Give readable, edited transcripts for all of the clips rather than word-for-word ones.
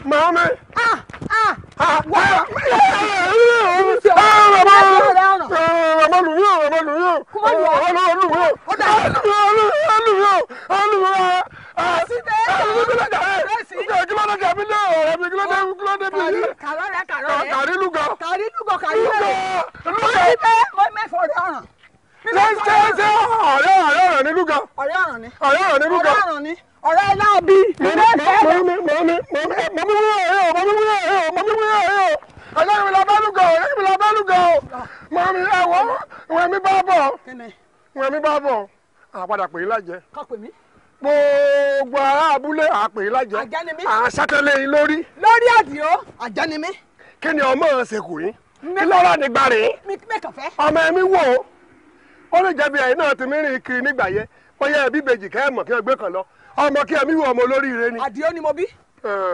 Màámi. Ọ̀rẹ́ náà bí. Ọ̀rẹ́ mi la bá lùgọ̀, ọ̀rẹ́ mi la bá lùgọ̀. Màmí ẹ̀wọ̀, ìwọ̀n mi bá bọ̀. Ìwọ̀n mi bá bọ̀. Àpadà pè é lájẹ. Gbogbo ará abúlé àpè é lájẹ. Àṣàtẹ̀lẹ̀ yín lórí. Lórí àdìo, àjẹ́ ni mí. Kí ni ọmọ ṣe kù yín? Kí lọ́rọ̀ nígbà rèé? Ọmọ ẹ̀mí wò ó. Ó lè jẹ́ bí ẹ̀yin náà ti mí rìn kiri nígbà yẹn. Bóyá ẹbí bèjì kẹ́ ẹ̀ mọ̀ kí ẹ gbé kan lọ. Ọmọ kí ẹmí wọ ọmọ olóríire ni. Àdìo ni mo bí.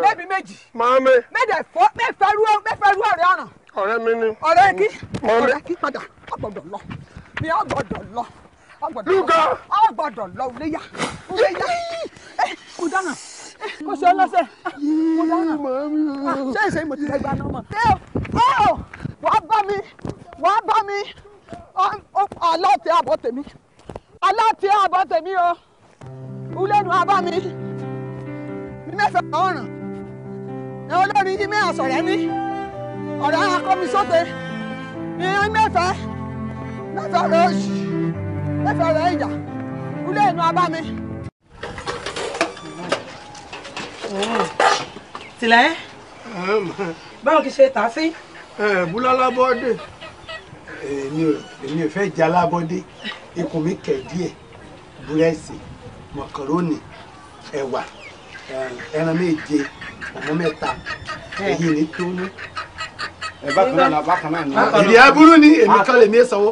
Bẹ́ẹ̀bi méjì. Màámi. Mẹ́fẹ̀rú ọ̀rẹ́ ọ̀ràn. Ọ̀rẹ́ mi ni. Ọ̀rẹ́ kí. Ọ̀rẹ́ kí padà. Ọ gbọ́dọ̀ lọ. Mi ọ gbọ́dọ̀ lọ. Lúgọ. Ọ gbọ́dọ̀ lọ Iléyá. Iléyá. Kò dáná. Kò ṣe ọlọ́sẹ̀. Kò dáná. Ṣé ìṣe mo ti fẹ́ gba náà mọ̀? Wàá bá mi. Wàá bá mi. Aláàtẹ̀ àbọ̀ tèmi. Aláàtẹ̀ àbọ̀ tèmi o. Ulẹ́nu abá mi. Mi mẹ́fẹ̀ẹ́ ọ̀ràn. Ẹ olórin yìí mẹ́hàn sọ̀rẹ́ ní. Ọ̀rẹ́ akọ́mi sóde. Mi mẹ́fẹ̀ẹ́. Mẹ́fẹ̀ẹ́ rẹ̀ òṣì. Mẹ́fẹ̀ẹ́ rẹ̀ ìyà. Ulẹ́nu abá mi. Tìlẹ́. Báwo kì í ṣe tà sí? Búlá lábọ́dé. Èmi ò fẹ́ jẹ alábọ́dé. Ikùn mi kẹ̀ díẹ̀. Búrẹ́sì, mọ̀kàrónì, ẹ̀wà, ẹran méje, ọmọ mẹ́ta, èyí ni tó ní. Bákan náà ni. Ìdí aburú ni èmi kọ́ lèmi sanwó.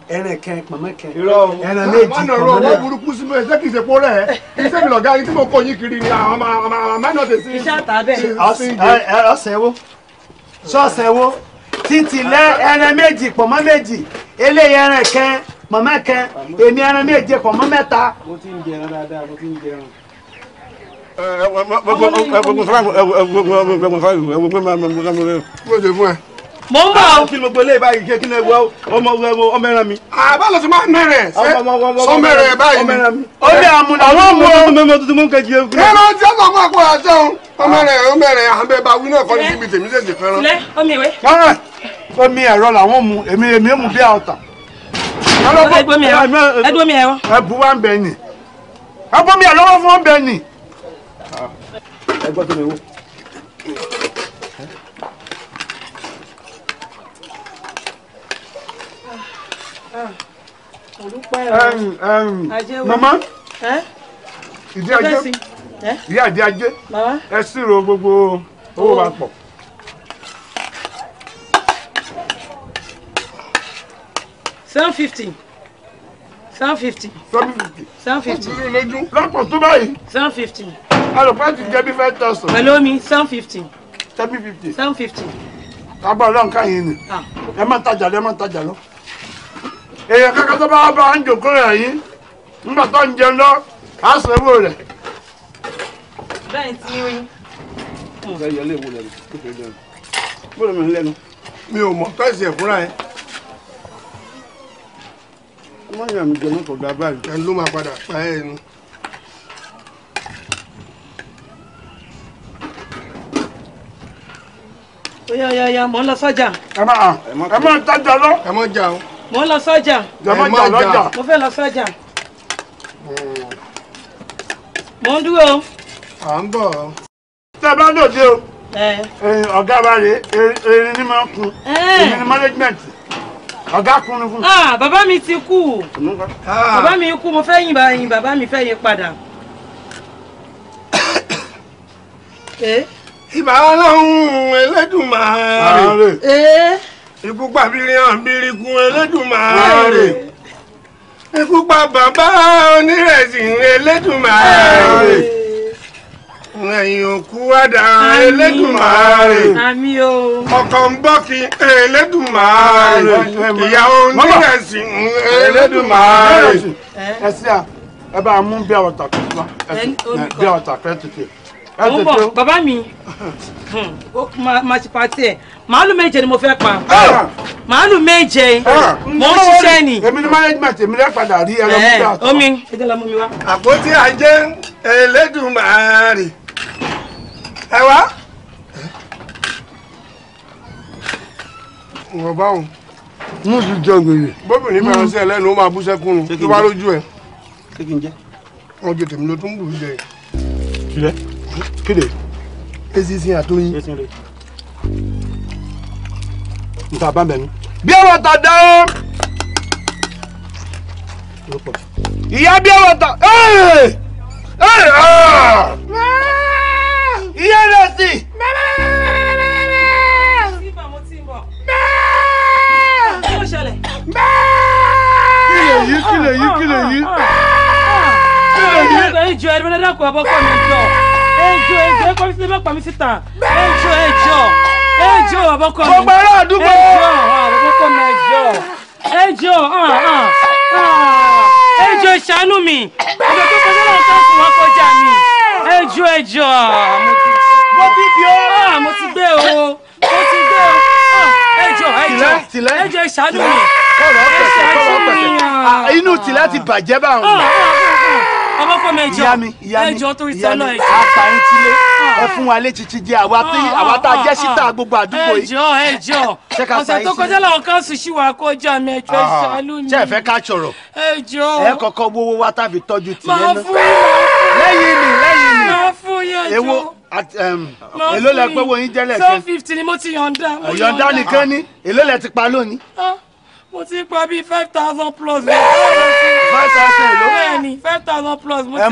Ẹran kẹrin pọ̀nmọ́ kẹrin. Ẹran méjì pọ̀nmọ́ mẹ́ta. Ọwọ́ burúkú sí mi ṣé kìí ṣe pọ́ rẹ̀ iṣẹ́ mi lọ̀gá yín tí mo kó yín kiri ni àwọn mẹ́nà tẹ̀ sí. Iṣẹ́ àtà bẹ́ẹ̀. Ọ̀sẹ̀ wo? Sọ̀sẹ̀ wo? Títí lẹ́ ẹran méjì pọ̀nmọ́ méjì, eléyìí ẹran kẹrin màmá kan, èmi ẹran méje pọ̀nmọ́ mẹ́ta. Mo ti ń jẹran dáadáa, mo ti ń jẹran. Mo ń bọ̀. Kí ni mo gbélé báyìí kí ni ọmọ ọmọ ẹran mi. Àbá lọ sí máa mẹ́rẹ̀ sọ mẹ́rẹ̀ báyìí ni. Ó lé àmúlò àwọn ọmọ ọmọ tuntun mú kejì. Kí ló ń jẹ́ sọ́kọ́ àpò àṣẹ òun? Ọmọ rẹ̀ ọmọ rẹ̀ à ń bẹ bá wí náà kọ́ ní síbi tèmi ṣèṣì fẹ́ràn. Tilẹ̀ omi ìwé. Omi ẹ̀rọ làwọn mu, èmi mú bí ọ̀tà. Ẹgbẹ́ mi ẹ̀rọ. Ẹ bu wa ń bẹ ni. Ẹ bọ́ mi ẹ̀ lọ́wọ́ fún bẹ ni. Ẹ gbọ́ tó mi wò. Mama, ìdí ajé, ìyá ìdí ajé, ẹ ṣírò gbogbo owó wa pọ̀. $750. $750. $750. $750. Lọ́pọ̀ tó báyìí. $750. Alùpùpù ti jẹ́ bí 5,000. Pẹ̀lú omi $750. $750. $750. Kábọ̀ ọlọ́run káyìn ni. Ẹ má tajà lọ, ẹ má tajà lọ. Èèyàn kankan tó bá bá ń jòkó rẹ̀ yín, nígbà tó ń jẹun lọ, á sọ ewé rẹ̀. Bẹ́ẹ̀ tí ń rí. Ẹ yọ ilé ìwò lẹ́nu, kó fẹ́ jẹun. Bọ́lá mi lẹ́nu. Mi ò mọ̀ tọ́sí ẹ̀ fúnra ẹ̀. Wọ́n yàn mí jẹ mọ́tò dá báyìí. Ẹ ló máa padà pa ẹ́ ni. Oya oya oya, mò ń lọ sọ́jà. Ẹ má tajà lọ. Ẹ má jà o. Mò ń lọ sọ́jà. Ẹ má jà lọ́jà. Mo fẹ́ lọ sọ́jà. Mò ń dúró. À ń bọ̀. Tẹ́ ẹ bá lòdì o. Ọ̀gá wa rèé, erin ni máa ń kun. Èmi ni management. Ọ̀gá kun ni fún. Bàbá mi ti kú. Bàbá mi kú, mo fẹ́ yìn bàbá mi fẹ́ yìn padà. Ìbà Ọlọ́run Ẹlẹ́dùmarè. Ikú pa bíríkun Ẹlẹ́dùmarè. Ikú pa bàbá onírẹ̀sì Ẹlẹ́dùmarè. Ẹ̀yìn òkú àdá Ẹlẹ́dùmarè. Ọkọ̀ ń bọ́ kí Ẹlẹ́dùmarè. Ìyàwó onírẹ̀sì Ẹlẹ́dùmarè. Ẹ sí à, ẹ bá mú bí àwọn tàkùn wá. Bí àwọn tàkùn tètè. Mo ń bọ̀ bàbá mi. Máa ṣe pàtí ẹ̀. Màálù 7 ni mo fẹ́ pa. Màálù 7. Mo ń ṣiṣẹ́ ni. Èmi ni management èmi lẹ́ padà rí ẹ̀rọ múdà. Omi ẹ jẹ́ lọ mú mi wá. Àpótí ajé Elédùmarè. Ẹ wá. Wọ́n bá wọn. Mo ti jẹ gbèrè. Bóbìnrin fẹ́ràn sí ẹ lẹ́nu ó máa bú sẹ́kún nu tó bá lójú ẹ. Ṣé kí n jẹ? Wọ́n jẹ tèmi ló tún bù ú jẹ. Kílẹ̀. Kéde. Eṣinṣin àtọyìn. Nta bá mẹ́nu. Bí ọ̀rọ̀ ta dá o. Ìyá bí ọ̀rọ̀ ta. Ìyá rẹ̀ sì. Kí lè yí kí lè yí. Ejò ẹ̀rọ ẹ̀dá kò abọ́kọ̀ mi jọ. Ejò ejò ẹ̀kọ́ mi sílẹ̀ pa mi síta. Ejò ejò ejò abọ́kọ̀ mi. Gbogbo ará àdúgbò. Ejò abọ́kọ̀ mi ejò. Ejò ejò ṣàánú mi. Ọjọ́ tó kọjá lọ́wọ́ tó kù wá kọjá mi. Ejò ejò mo ti bí o. Mo ti gbé o. Mo ti gbé o. Ejò ejò ejò ṣàánú mi. Kọ̀rọ̀ pẹ̀sẹ̀ kọ̀rọ̀ pẹ̀sẹ̀. Inú tìlẹ̀ ti bàjẹ́ báwọn. Ọmọ kọ́ mi ẹjọ́ ẹjọ́ torí sọ́nà ẹjọ́. Apààyàn tilé ẹ fún wa létí ti jẹ àwa tá a jẹ́ síta gbogbo àdúgbò yìí. Ẹjọ́ ẹjọ́ ọ̀sẹ̀ tó kọjá làwọn káńsù ṣì wà kọjá mi ẹjọ́ ṣàánú mi. Ṣé ẹ fẹ́ ká sọ̀rọ̀? Ẹjọ́. Ẹ kọ́kọ́ gbowó wa tá a fi tọ́jú tìlẹ̀ náà. Máa fún yín. Lẹ́yìn mi lẹ́yìn mi. Máa fún yín ẹjọ́. Èwo èló lẹ pé wo yín jẹ́lẹ̀ kẹ́. 750 ni mo ti yọ̀ǹda. Yọ̀ǹda nìkan ni èló lẹ ti pa lónìí. Mo ti pa bíi 5,000 plus. 5,000 èló. Bẹ́ẹ̀ni 5,000 plus mo ti pa.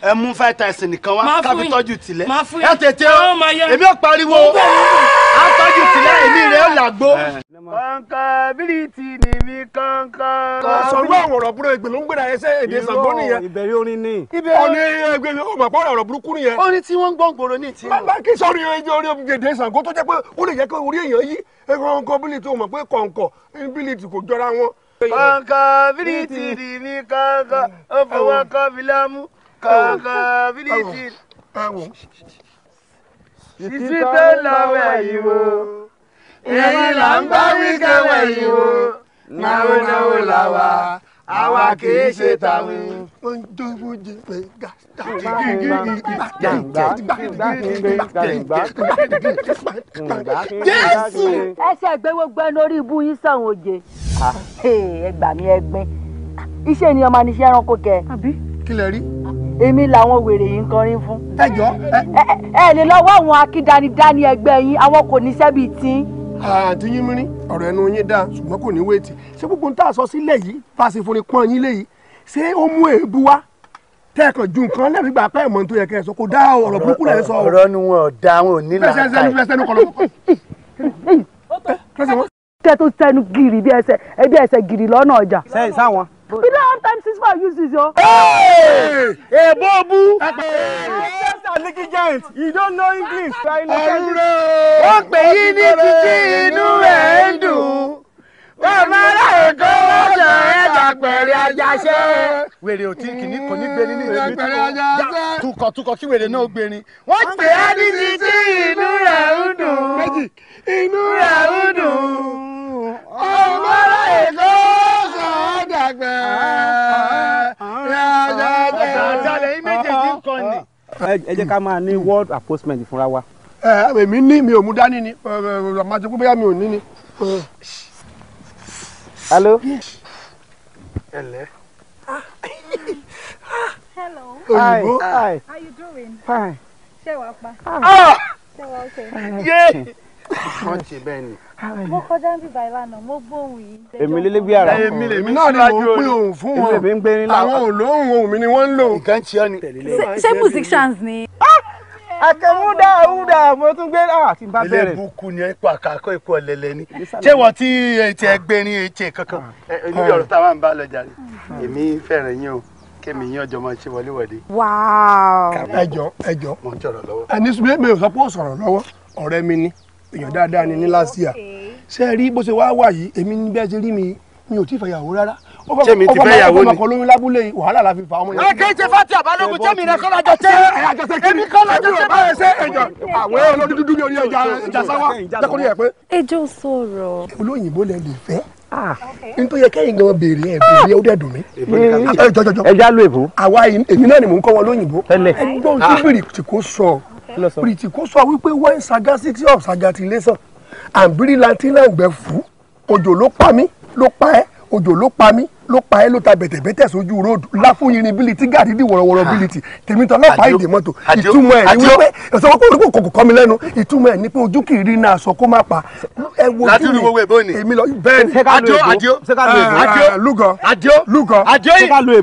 Ẹ mú 5,000 nìkan wá ká fi tọ́jú tìlẹ̀. Ẹ tètè o èmi ò pariwo á tọ́jú tìlẹ̀ èmi rẹ̀ ó làgbó. Kọ̀ǹkọ̀ bíríìtì ni mi kọ̀ǹkọ̀. Sọ̀rọ̀ àwọn ọ̀rọ̀ burúkú ègbè ló ń gbéra ẹsẹ̀ èdè Ṣàngó nìyẹn. Ìbẹ̀rẹ̀ orin ni. Ọ̀nà ẹgbẹ́ ọmọ àpọ̀ ọ̀rọ̀ burúkú nìyẹn. Orin tí wọ́n ń gbọ́ gbòòrò ní ti. Bàbá kí sọ̀rọ̀ ẹjọ́ orí èdè Ṣàngó tó jẹ́ pé ó lè jẹ́ pé orí èèyàn yí kọ̀ǹkọ̀ bíríìtì ó mọ̀ pé kọ̀ǹkọ̀ bíríìtì kò jọra wọn. Kọ̀ǹkọ̀ bíríìtì ni mi kọ̀ǹkọ̀ ó fọwọ́ kọ́ mi lámú kọ̀ǹkọ̀ bíríìtì. Títí tó lọ wẹ̀yìn wo. Èyí là ń bá wí kẹwẹ̀ yìí o, náwó náwó là wà, àwa kì í ṣe tàwọn. Jésù! Ẹsẹ̀ gbé gbogbo ẹnu orí ibú yín sọ̀hún oje. Ẹ gbà mí ẹgbin. Iṣẹ́ ènìyàn máa ní iṣẹ́ ẹranko kẹ. Kí lẹ rí? Èmi làwọn wèrè yìí ń kọrin fún. Ẹ jọ. Ẹ lè lọ́wọ́ àwọn akídanidání ẹgbẹ́ yín, àwọn kò níṣẹ́ bíi tí. Àǹtí yín mírín, ọ̀rọ̀ ẹnu yín dáa ṣùgbọ́n kò ní wéètì. Ṣé gbogbo ń tà sọ sílẹ̀ yìí fàṣẹ fúnni pọ́n yín léyìí? Ṣé ó mú èébú wá? Tẹ́ẹ̀kan ju nǹkan lẹ́rìí gbà pẹ́ ìmọ̀ tó yẹ kẹ́ ẹ sọ kò dá ọ̀rọ̀ burúkú lẹ́ sọ. Ọ̀rọ̀ nu wọn ò da wọn ò ní làákàyè. Kẹ́ tó sẹ́nu gìrì bí ẹsẹ̀ gìrì lọ́nà ọjà. Sẹ́yìn sáwọn. We don't have time since for use this yo. Èbó bú. Negligent, you don't know English. Ó pè yín ní títí inú ẹ̀ ń dùn. Wọ́n máa ráyè kó wọ́n ẹ̀dà pẹ̀lú ajáṣẹ́. Wèrè ò tí kìíní kò ní gbéni ní ìlú. Tukọ̀ tukọ̀ kí wèrè náà gbéni. Wọ́n pè é ní títí inú rẹ̀ ń dùn. Méjì. Inú rẹ̀ ń dùn. Ọmọ ráyè kó wọ́n ẹ̀dà pẹ̀lú ajáṣẹ́. Àjálẹ̀ yín méjèèjì ń kọ́ ni. Ẹ jẹ́ ká máa ní word apostment fúnra wa. Èmi ní mi ò mú dání ni màá ti kú bóyá mi ò ní ni. Hello. Hello. Hello. Òyìnbó. Hi. How you doing? Fine. Ṣé wàá pa? Ṣé wàá okay? Yé. Wọ́n ṣe bẹ́ẹ̀ ni. Mo kọjá ń bíbá ìlànà, mo gbóhùn yìí. Èmi lélẹ́gbẹ́ ara. Èmi lèmi náà ni mò ń pín ohùn fún wọn. Èmi ń gbé ní Àwọn olóhùn ohùn mi ni wọ́n ń lò. Nǹkan ṣe ọ́ ni. Ṣé musicians ni? Àkàmúdà àwùdà mo tún gbé àti bá bẹ̀rẹ̀. Ilé búkú ni ipò àkàkọ́ ipò ọ̀lẹ̀lẹ̀ ni. Ṣé wọ́n ti etí ẹgbẹ́ ní etí kankan? Níbi ọ̀rọ̀ táwa ń bá lọ jàre. Èmi fẹ́ràn yín o, kémi yín ọjọ́ máa ṣe wọléwọ̀de. Wow. Ẹ jọ̀ọ́ ẹ jọ̀ọ́. Mo ń sọ̀rọ̀ lọ́wọ́. Ẹni sùn mi ò sọ pé ó sọ̀rọ̀ lọ́wọ́. Ọ̀rẹ́ mi ni, èèyàn dáadáa ni ní last year. Ṣé ẹ rí bó ṣe wá wà yìí, èmi ní bẹ́ẹ̀ ṣe rí mi, mi ò tí ì fẹ́yàwó rárá. Ṣé mi ti fẹ́ yàwó ni? Ó fọmọ kan lóyún lábúlé wàhálà la fi fa ọmọ yẹn. Ẹ kì í ṣe Fatia Balógun tẹ́mi rẹ kọ́ lájọ ṣe. Èmi kọ́ lájọ ṣe. Báyọ̀ ṣe ẹjọ́ àwọn olórí dúdú ní orí ẹja ẹja sáwá jẹ́kọ̀ọ́ ní ẹ̀ pé. Ejò sọ̀rọ̀. Olóyìnbó lẹ lè fẹ́. Nítorí yẹ kẹ́yìn gan béèrè ẹ̀ béèrè ó dẹ̀ dùn mí. Ẹja ló èbó. Àwa èmi náà ni mò ń kọ́ wọn lóyìnbó. Ẹgbọ́n tí Bìrìtìkó sọ. Bìrìtìkó sọ wípé when sagacity of sagatilation and brilliantly gbẹ fún òjò ló pa mí ló pa ẹ́ òjò ló pa mí ló pa ẹ́ ló ta bẹ̀tẹ̀bẹ̀tẹ̀ sójú róòdù láfúnyìnrín bílítì gàdídì wọ̀rọ̀wọ̀rọ̀ bílítì tèmítọ́ ọlọ́pàá ìdè mọ́tò ìtumọ̀ ẹ̀ ni wípé ẹ̀sọ́ pé orúkọ kò kọ́ mi lẹ́nu ìtumọ̀ ẹ̀ ni pé ojú kì í rí náà sọ kó má pa ẹ wo ojú mi èmi lọ bẹ́ẹ̀ ni. Adio adio adio lúgọ adio lúgọ adio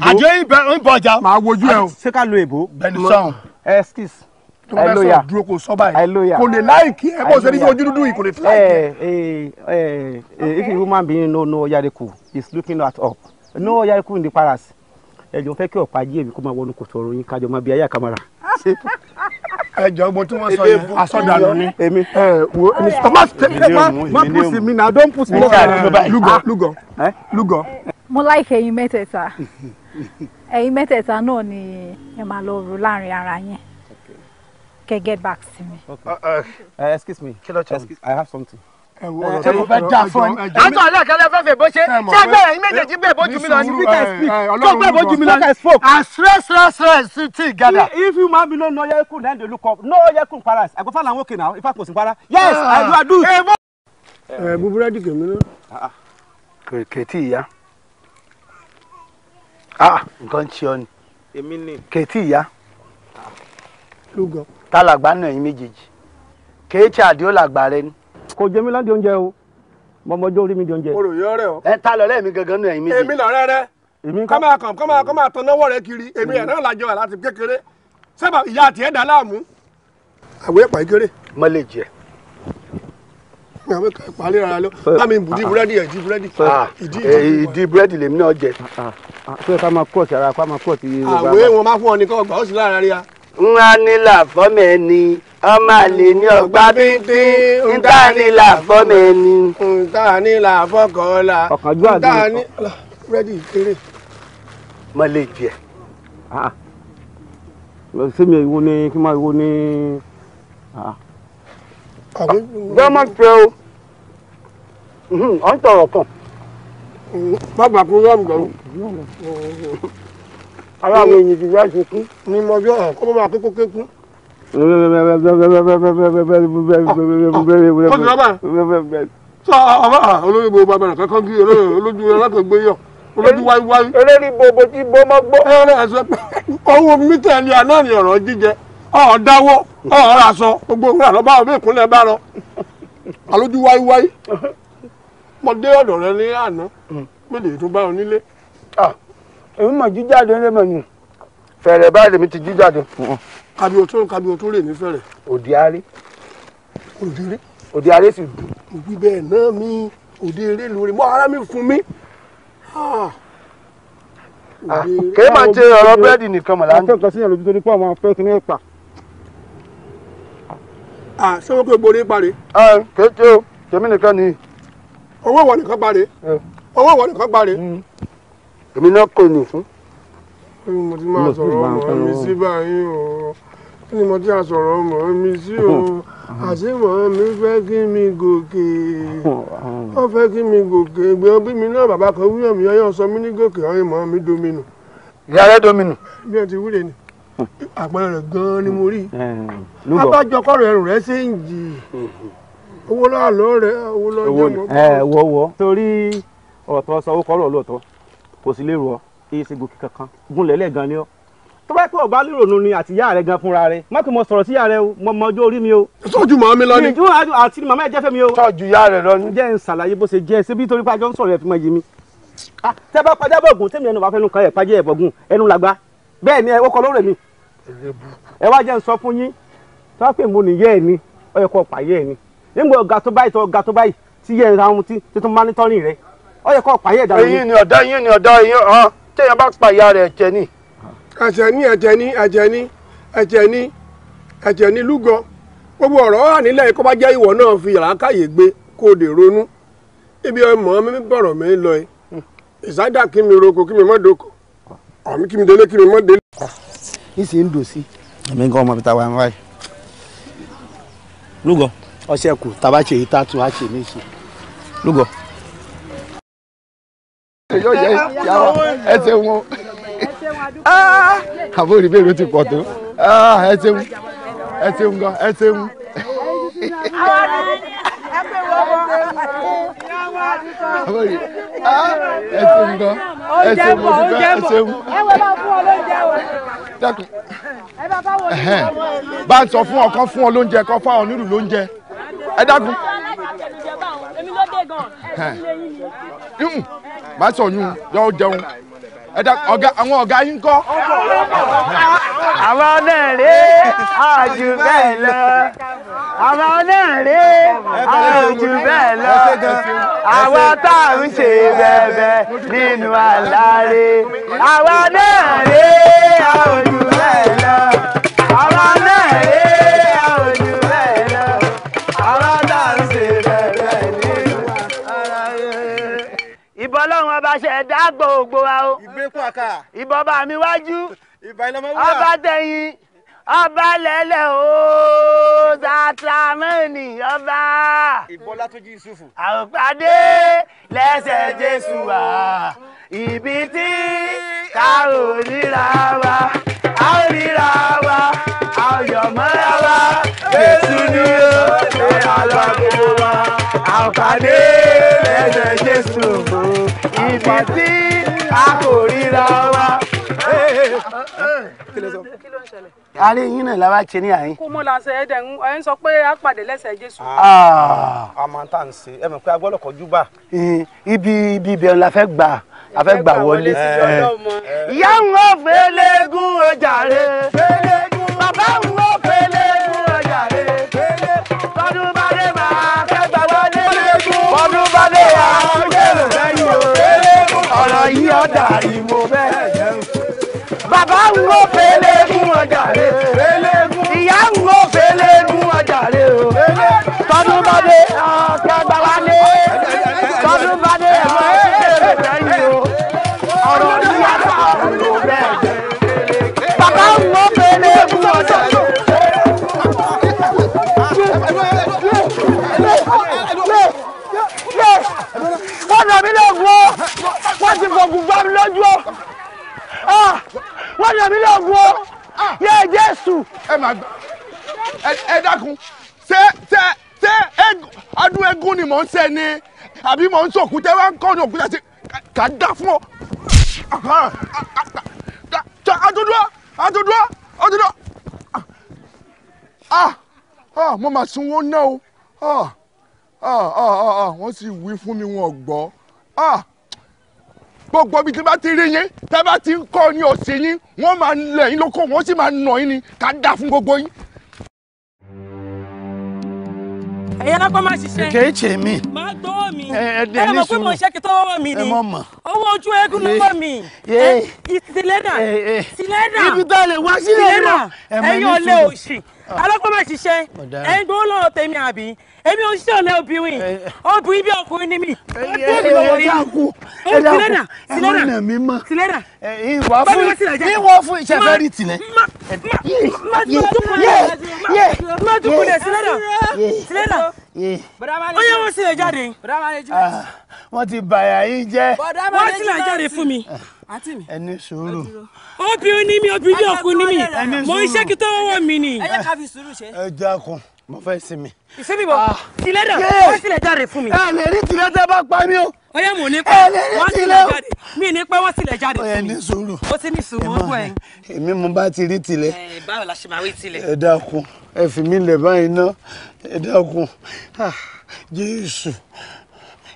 adio ń bọ̀ ọjà. Màá wojú ẹ o. Ṣé ká lo èbó? Bẹ́ẹ̀ni sọ̀hún. Excuse. Tó bá sọ dúró kó sọ báyìí kò lè láìkí ẹ bó ṣe ní ojú dúdú yìí kò lè láìkí ẹ. If a human being no know Oyariku is looking at up no Oyariku in the palace ẹ jọ̀ọ́ fẹ́ kí ọ̀pá jí èmi kó máa wọnú kòtò ọ̀run yín kájọ máa bí ayé àkàmàrà. Ẹ jọ mo tí wọ́n sọ yẹn asọdànù ni. Èmi. Ẹ wo ẹni sọ ma má push mi na don't push me. Lúgọ lúgọ lúgọ. Mo like ẹ̀yin mẹ́tẹ̀ẹ̀ta. Ẹ̀yin mẹ́tẹ̀ẹ̀ta náà ni ẹ máa lọ rò láàrin ara yín. Okay, get back to me. Okay. Excuse me. Excuse, I have something. Ṣé mo fẹ́ já fún ẹ? Àtọ̀ aláàkálẹ̀ fẹ́fẹ̀ bó ṣe. Ṣé ẹgbẹ́ ẹ̀yin méjèèjì gbé bójú mi lọ ní? Tó gbé bójú mi lọ ní. Àṣírẹ́ṣírẹ́ṣírẹ́ sí ti gàdà. If you man be no know Oyariku then they look up. No Oyariku palace. I go find am okay now. If I kò sí para. Yes, I do I do. Ẹ bu búrẹ́dì kèmí náà. Kètì ìyá. Nǹkan ń ṣe ọ ni. Èmi ni. Kètì ìyá. Lúgọ. Ta làgbà náà yín méjèèjì kéèké àdìó làgbà rẹ ni. Kò jẹ mí lọ́dẹ oúnjẹ o mo mọjọ́ orí mi di oúnjẹ. Mo rò yọ rẹ o. Ẹ ta lọ̀rẹ́ mi gangan náà yín méjèèjì. Èmi lọ̀rẹ́ rẹ kọ́ máa kàn kọ́ máa tan náwó rẹ kiri èmi ẹ̀ náà lájọ láti kékeré sábà ìyá àti ẹ̀ dá láàmú. Àwọn ẹ̀pà ìkéré. Mo lè jẹ. Àwọn ẹ̀pà lè rárá lọ bá mi bùdí búrẹ́dì ìdí búrẹ́dì. Ìdí búrẹ́dì lèmi náà jẹ. Ṣé ká máa kúrọ̀tì ara ká máa kúrọ̀tì. Àwẹ̀ wọn máa fún ọ ní kọ́ ọgbà ó sì lára rí a. Nwa nílà fọ́mọ ẹni ọmọ àlè ní ọgbà bíntín nta nílà fọ́mọ ẹni. Nta nílà fọ́kànlá. Ọ̀kánjúwà nta nílà búrẹ́dì kéré. Mo lè jẹ. Ṣé mi ìwo ni kí n máa ìwo ni. Bẹ́ẹ̀ má pẹ́ o, ọ̀ ń tọrọ kan. Bàbá kú rọ́ọ̀mù gan. Ara àwọn èèyàn ti wá ṣe kú. Ní mo bí ọ̀hún kó máa kékó kékú. Sọ ọba olórí gbogbo abẹ́rẹ́ kankan kí olójú alákọ̀ọ́gbé yọ olójú wáyúwáyú. Olórí gbogbo tí bọ́mọ́ gbọ́. Owó mítẹ̀lì àná ni ọ̀rọ̀ jíjẹ ọ̀ dáwọ́ ọ̀ raṣọ gbogbo òwúrọ̀ lọ́ba òbí ìkúnlẹ̀ bá lọ. Alójú wáyúwáyú. Mo dé ọ̀dọ̀ rẹ ní àná mélòó tó bá ọ nílé. Èmi mọ̀ jíjáde ń lé mọ̀ ni fẹ̀rẹ̀ báyìí lèmi ti jíjáde. Kabi òtún rè ní fẹ̀rẹ̀. Òdì aré. Òdì eré. Òdì aré sì dùn. Òbí bẹ́ẹ̀ náà mi òdì eré lórí mọ́ ara mi fún mi. Kèé máa ṣe ọ̀rọ̀ búrẹ́dì nìkan mọ̀ lánàá. Akẹ́kọ̀ọ́ nǹkan síyàn lójú torí pé àwọn afẹ́ kí ní ẹ̀pà. Ṣé wọ́n pé borí parí? Kèé ṣe o, tèmi nìkan ni. Owó ìwọ nìkan parí. Owó ìwọ nìkan parí. Èmi náà kò ní fún. Mo ti máa sọ̀rọ̀ ọmọ mi sí báyìí o. Kí ni mo ti máa sọ̀rọ̀ ọmọ mi sí o? Àṣé mọ̀ mi fẹ́ kí mi gòkè. Wọ́n fẹ́ kí mi gòkè. Gbé bí mi náà bàbá kan wúyọ̀ mi ọyọ́ sọ mí ní gòkè ọyọ́ mọ̀ mi dominu. Ìyá rẹ̀ dominu. Bí ẹ ti wúre ni. Àpẹẹrẹ rẹ̀ gan-an ni mo rí. Abájọ kọ́rọ̀ ẹrù rẹ̀ ṣe ń jì. Owó lọ́wọ́ lọ́ọ́ rẹ̀ owó lọ́ọ́ jẹ́ mọ́. Ẹ wọ́ torí ọ̀tọ̀ sọ owó kọ́rọ̀ lóòótọ́ kò sí lérò ọ èyí ṣe gòkè kankan gúnlẹ̀ lẹ́ẹ̀gan ni ọ tó bá pẹ́ ọba lérò nu ni àti ìyá rẹ gan fúnra rẹ má kí mo sọ̀rọ̀ sí ìyá rẹ o mo mọ ọjọ́ orí mi o. Sọ́jú màá mi lọ ni. Ìjú àti màmá ẹ jẹ́ fẹ́ mi o. Tọ́jú ìyá rẹ lọ ni. Jẹ́ ń ṣàlàyé bó ṣe jẹ́ ṣé bí torí pé àjọ ń sọ̀rọ̀ ẹ̀ fi mọ yìí mi. Tẹ́ bá pàjá bọ̀gùn tẹ́mi ẹnu bá fẹ́nu kan ẹ̀ pàjẹ́ ẹ̀ bọ̀gùn ẹnu làgbá bẹ́ẹ̀ ni ẹ wọ́kọ lóore mi. Ẹ wá jẹ́ ń sọ fún yín tó bá pè mo nìyẹ́ ẹ̀ ni ó yẹ kó pààyẹ́ ẹ̀ ni nígbà ọ̀gá tó báyìí tó ọ̀gá tó báyìí tí yẹ ẹ̀ tí tó mánítọ́rìn rẹ ó yẹ kó pààyẹ́ ìdàrú. Eyín ni ọ̀dọ́ eyín ni ọ̀dọ́ eyín ọ̀hán téèyàn bá pa ìyá rẹ̀ jẹ ni. Ẹ̀jẹ̀ ní ẹ̀jẹ̀ ní ẹ̀jẹ̀ ní ẹ̀jẹ̀ ní ẹ̀jẹ̀ ní lúgọ gbogbo ọ̀rọ̀ wà nílẹ̀ kó bá jẹ́ ìwọ náà fi yàrá káyè gbé kó o dè ronú ibi ọmọ mi bọ̀rọ̀ mi lọ ẹ Ìsádà kí mi roko kí mi mọ́ doko àmì kí mi délé kí mi mọ́ délé. Ní sì ń dò sí. Èmi ń kọ́ ọmọ mi ta wá ń wáyé. Lúgọ. Ọṣẹ kù tàbá ṣe èyí tá a tún á ṣe ní ṣe. Lúgọ. Yóò yẹ ìyàwó ẹ ṣeun o. Àbórí bẹ́ẹ̀ ló ti pọ̀ tó. Ẹ ṣeun ẹ ṣeun gan ẹ ṣeun. Àbórí ẹ ṣeun gan ẹ ṣeun mo dúpẹ́ ẹ ṣeun. Dákun bá ń sọ fún ọkàn fún ọ lóúnjẹ kan fáwọn onírù lóúnjẹ ẹ dákun. Má sọ yún yọ jẹun ẹ dákun ọ̀gá àwọn ọ̀gá yín kọ́. Àwọn náà rè àjù bẹ́ẹ̀ lọ. Àwọn náà rè àjù bẹ́ẹ̀ lọ. Àwọn tá à ń ṣe bẹ̀bẹ̀ nínú àlàré. Àwọn náà rè àjù bẹ́ẹ̀ lọ. Àwọn náà rè àjù bẹ́ẹ̀ lọ. Àwọn tá à ń ṣe bẹ̀bẹ̀ nínú àlàré. Ìbọn Ọlọ́run ọba ṣẹ̀dá gbogbo wa o. Ìgbékùn àkà. Ìbọn bá mi wájú. Ọba tẹ̀yìn ọba lẹ́lẹ̀ ooo sátrámẹ́nì ọba. Ìbọlá tó jí Yusufu. Àpàdé lẹ́sẹ̀ Jésù wá ibi tí ká ò ríra wa a ò ríra wa a ò yọ̀ mọ́ra wa Jésù ni ó ṣe àlọ́ gbogbo wa. Àpàdé lẹ́sẹ̀ Jésù ibi tí a kò ríra wa. Kí ló ń ṣẹlẹ̀? Àárín yín náà la wá ṣe ní àyín. Kó mọ́ la ṣe ẹ̀dẹ̀ ń sọ pé a pàdé lẹ́sẹ̀ Jésù. A máa ń tà ń ṣe ẹ mọ̀ pé a gbọ́dọ̀ kọjú bá. Ibi ibi ibẹ̀ la fẹ́ gbà a fẹ́ gbà wọlé. Ìyá ń wọ́n fẹ́lẹ́gùn ọjà rẹ̀. Bàbá ń wọ́n fẹ́lẹ́gùn ọjà rẹ̀. Bọ́dún bá dé máa fẹ́ gbà wọlé. Bọ́dún bá dé máa gbèrò sẹ́yìn o. Ọ̀rọ̀ yìí ọ̀dà ìmọ̀ bẹ́ẹ̀ jẹun. Bàbá ń wo fẹ́lẹ́gùn ọjà rẹ̀. Ìyá ń wo fẹ́lẹ́gùn ọjà rẹ̀ o. Tọdún bá dé ọ̀kẹ́ gbà wálé. Tọdún bá dé ọ̀kẹ́ sẹ́yìn o. Ọ̀rọ̀ yìí ọ̀dà ìmọ̀ bẹ́ẹ̀ jẹun. Bàbá ń wo fẹ́lẹ́gùn ọjà rẹ̀. Wọ́n nà mí lóògùn o. Wọ́n ti fògùn gbá mi lójú o. Wọ́n nà mí lóògùn o. Yé Jésù. Ẹ máa gbà ẹ dákun ṣé ṣé ṣé adún eégún ni mò ń ṣe ni àbí mò ń sòkú tẹ́ wá ń kọ́ ní òkúta sí kà á dá fún ọ. Àtúndúró àtúndúró àtúndúró. Mo máa sunwó náà o. Wọ́n sì wí fún mi wọn gbọ́. Gbogbo ibi tí bá ti rí yín tẹ́ bá ti ń kọ́ ní òsì yín wọ́n máa ń lẹ̀ yín lóko wọ́n sì máa ń nà yín ni ká dá fún gbogbo yín. Ẹ̀yin alápá máa ṣiṣẹ́. Kì í ṣe mí. Máa gbọ́ mi. Ẹ mọ̀ pé mo ṣe kí tọ́wọ́ mi ni. Ẹ mọ̀ mọ̀. Owó ojú eégún lọ́wọ́ mi. Tìlẹ́dà. Tìlẹ́dà. Ibi tá a lè wá sílẹ̀ náà. Ẹ̀yin ọ̀lẹ òṣì. Alápá máa ṣiṣẹ́. Ẹ̀yin gbowó lọ́wọ́ tèmi àbí. Èmi ò ṣiṣẹ́ ọ̀lẹ obìnrin. Obìnrin bí ọkùnrin ni mí. Ẹ dákun. Ẹ dákun. Ẹ má nà mí mọ́. Tìlẹ́dà. Ìwọ fún iṣẹ́ fẹ́ rí tìlẹ̀. Má dúkùú lẹ̀ tìlẹ́dà. Tìlẹ́dà. Ó yẹ wọ́n sílẹ̀ jáde. Wọ́n ti bàyà yín jẹ́. Wọ́n sílẹ̀ jáde fún mi. Ẹ ní sùúrù. Obìnrin ni mí, obìnrin bí ọkùnrin ni mí. Mo ń ṣe kí tọ́wọ́ mi ni. Ẹ jẹ́ ká fi sùúrù ṣe. Ẹ dákun, mo fẹ́ sinmi. Ìsinmi bọ̀, tìlẹ́dà, wọ́n sílẹ̀ jáde fún mi. Ẹ lè rí tìlẹ̀ tẹ́ bá pa mí o. Ó yẹ mò ní pẹ́, wọ́n sílẹ̀ jáde. Mi ní pẹ́ wọ́n sílẹ̀ jáde fún mi. Ẹ ní sùúrù. Ó ti ní sùúrù, ó gbọ́ ẹ. Èmi mo bá ti rí tìlẹ̀. Báwo la ṣe máa rí tìlẹ̀? Ẹ dákun, ẹ fi mí lẹ̀ báyìí ná. Ẹ dákun, Jésù.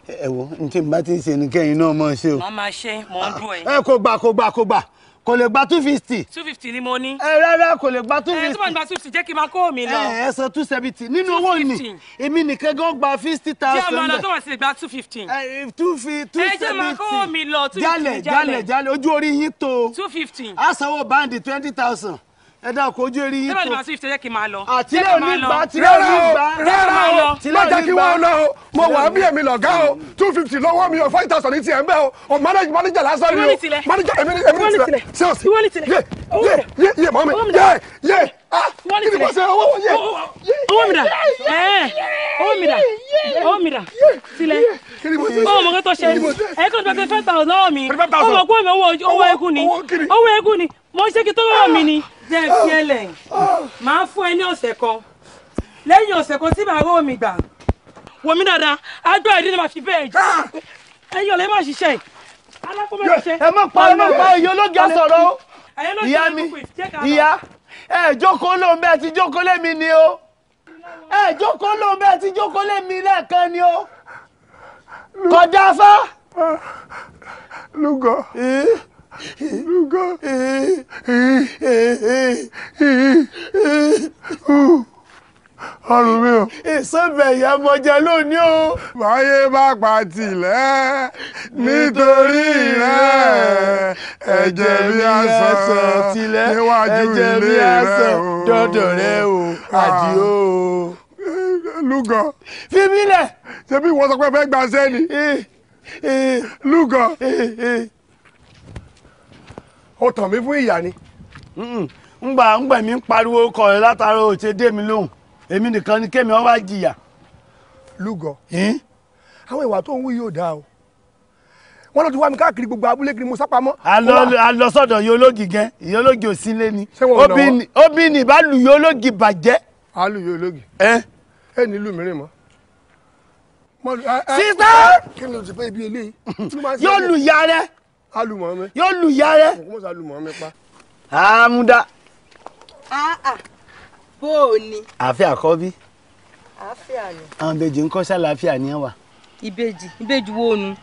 Ẹ wo, n tí n bá ti ń ṣe ni kẹ́yìn náà máa ṣe o. Màá máa ṣe, mò ń dùn ẹ. Ẹ kò gbà kò gbà kò gbà kò lè gba 250. 250 ni mo ní. Ẹ rárá kò lè gba 250. Ẹ tó bá ń gba 250 jẹ́ kí n máa kó mi lọ. Ẹ san 270 nínú owó ni èmi nìkan gan gba 50,000. Jẹ́ ọmọ lọ tó wà sí lè gba 250. Ẹ 270. Ẹ jẹ́ máa kó mi lọ 250. Jálẹ̀ jálẹ̀ jálẹ̀ ojú orí yín tó. 250. A sanwó báńdì 20,000. Ẹ dákun ojú orí yín tó. Tẹ́lẹ̀ ní 250 jẹ́ kí n máa lọ. Àtìlẹ́ ò ní gbà àtìlẹ́ ò ní gbà. Rárá o tìlẹ́ Má jẹ́ kí wọ́n lọ o, mo wà bí èmi lọ̀gá o, 250 lọ́wọ́ mi o, 5,000 ní tiẹ̀ ń bẹ́ o, o manager lásán ni o, manager èmi ní tilẹ̀, sales, yé yé yé yé mọ́ mi, yé yé ah kí ni mo ṣe owó yé. Owó mi dà, owó mi dà, owó mi dà, tilẹ̀, owó mọ̀ kí tó ṣe, ẹ̀ kí ló ti 5,000 lọ́wọ́ mi, ó mọ̀ kó mi owó eégún ni, owó eégún ni, mo ṣe kí tó lọ́wọ́ mi ni, jẹ́ fi ẹ lẹ̀, màá fún ẹ ní ọ̀sẹ̀ kan, lẹ́yìn ọ̀sẹ̀ kan tí màá rówó mi gbà, wò mí dáadáa, agbára ìdílé máa fi bẹ́ẹ̀ jẹ́, ẹ̀yin ọ̀lẹ́ má ṣiṣẹ́, alákòó má ṣiṣẹ́. Ẹ má pa ẹ má pa èyí ológe sọ̀rọ̀ o, ìyá mi, ìyá, ẹ jókòó lóun bẹ́ẹ̀ ti jókòó lémi ni o, ẹ jókòó lóun bẹ́ẹ̀ ti jókòó lémi lẹ́ẹ̀kan ni o, kọjá fá. Lúgọ. Lúgọ. Ọrùn mi o. Ìsọ̀bẹ̀ ìyá mọ̀jẹ̀ lónìí o. Báyé bá pa tilẹ̀ nítorí rẹ̀ ẹ̀jẹ̀ mi á sàn níwájú ilé rẹ̀ o. Dọ́dọ̀ rẹ̀ o, àdìo o. Lúgọ. Fi mí lẹ̀. Ṣé bí wọ́n sọ pé fẹ́ gba sẹ́ni? Lúgọ. Ó tàn mí fún ìyá ni. Ngbà mi ń pariwo kọ̀ ẹ́ látara ò ṣe dé mi lóhùn. Èmi nìkan ni kémi wá jìyà. Lúgọ. Àwọn ìwà tó ń wú yóò dáa o. Wọ́n lọ ti wá mi káàkiri gbogbo abúlé kiri mo sápamọ́. A lọ sọ́dọ̀ yológi gan, yológi ò sí lé ni. Obì ni bá lu yológi bàjẹ́. A lu yológi. Ẹ ní ìlú mìíràn mọ́. Sísá. Kí ni o ti fẹ́ ibi eléyìí? Yóò lu ya rẹ. A lu mọ́ mi. Yóò lu ya rẹ. Kò mọ̀ sá lu mọ́ mi pa. Àmúdá. Bó o ní. Àáfíà àkọ́bí. Àáfíà ni. Àwọn ìbejì ń kọ́ sálàáfíà ni ẹ wà. Ìbejì ìbejì wo nu.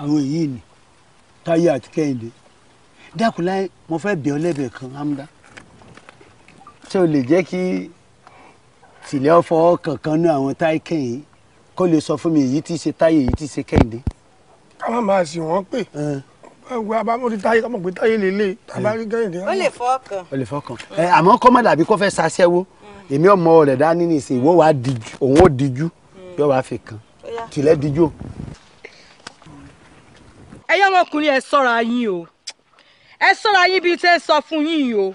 Àwọn èyí ni Táyé àti Kẹ́hìndé. Dákun láyé mo fẹ́ bẹ̀ ọ́ lẹ́bẹ̀ẹ́ kan Amúdá. Ṣé o lè jẹ́ kí tìlẹ̀ ọ̀fọ̀ kankan ní àwọn Táyé Kẹ́hìndé kó lè sọ fún mi èyí tí í ṣe Táyé èyí tí í ṣe Kẹ́hìndé? Ká má máa sì wọ́n pè. Abámọ́ ti Táyé ká mọ̀ pé Táyé lélẹ̀ tàbá rí Kẹ́hìndé. Ó lè fọ́ kan. Ó lè fọ́ kan. Àmọ́ kọ́ má dàbí kó fẹ́ ṣaṣẹ́wó. Èmi ọmọ rẹ̀ dání ní ìsìn ìwọ wàá díjú òun ó díjú yóò wá fi kan tìlẹ̀ díjú o. Ẹ̀yin ọmọkùnrin ẹ ṣọ́ra yín o, ẹ ṣọ́ra yín bíi tẹ́ ẹ sọ fún yín o.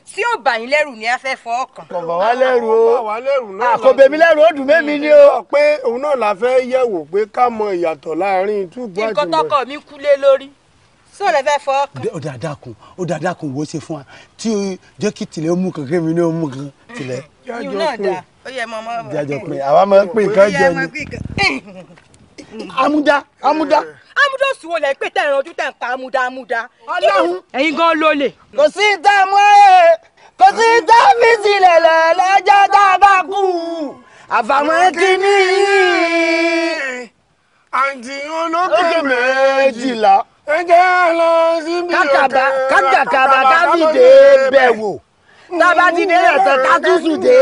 Tí ó bà yín lẹ́rù ni a fẹ́ fọ́ ọkàn. Kò bà wá lẹ́rù o, kò bèmí lẹ́rù ó dùn mẹ́mi ni o. Pé òun náà la fẹ́ yẹ̀ wò pé ká mọ ìyàtọ̀ láàrin túbú àti nǹkan tọkọ mi kú lé lórí. Sọ lẹ fẹ́ fọ́ ọkàn. Ó dáadáa kun ó dáadáa kun wo ṣe fún wa tí jẹ́ kí tìlẹ̀ ó mú kan kémi ní ó mú kan tìlẹ̀. Ìyún náà dà ó yẹ mọ ọmọ. Jájọ pé àwa máa ń pè nǹkan jẹ ni. Amúdá Amúdá. Amúdá òsì wo lẹ pé tẹ̀ ìrànjú tẹ̀ ń pa Amúdá Amúdá. Ọlọ́run. Ẹ̀yin gan ló lè. Kò sí ìta mú ẹ, kò sí ìta fi sílẹ̀ lẹ̀ lọ́jọ́ tá a bá kú. Àfàwọn kìíní. Àǹtí olókè méjìlá. Ẹ jẹ́ lọ síbi òkè. Kákàkàbà káfíńdé bẹ̀ wò. Tábà ti dé ẹ̀tàn ká túṣu dé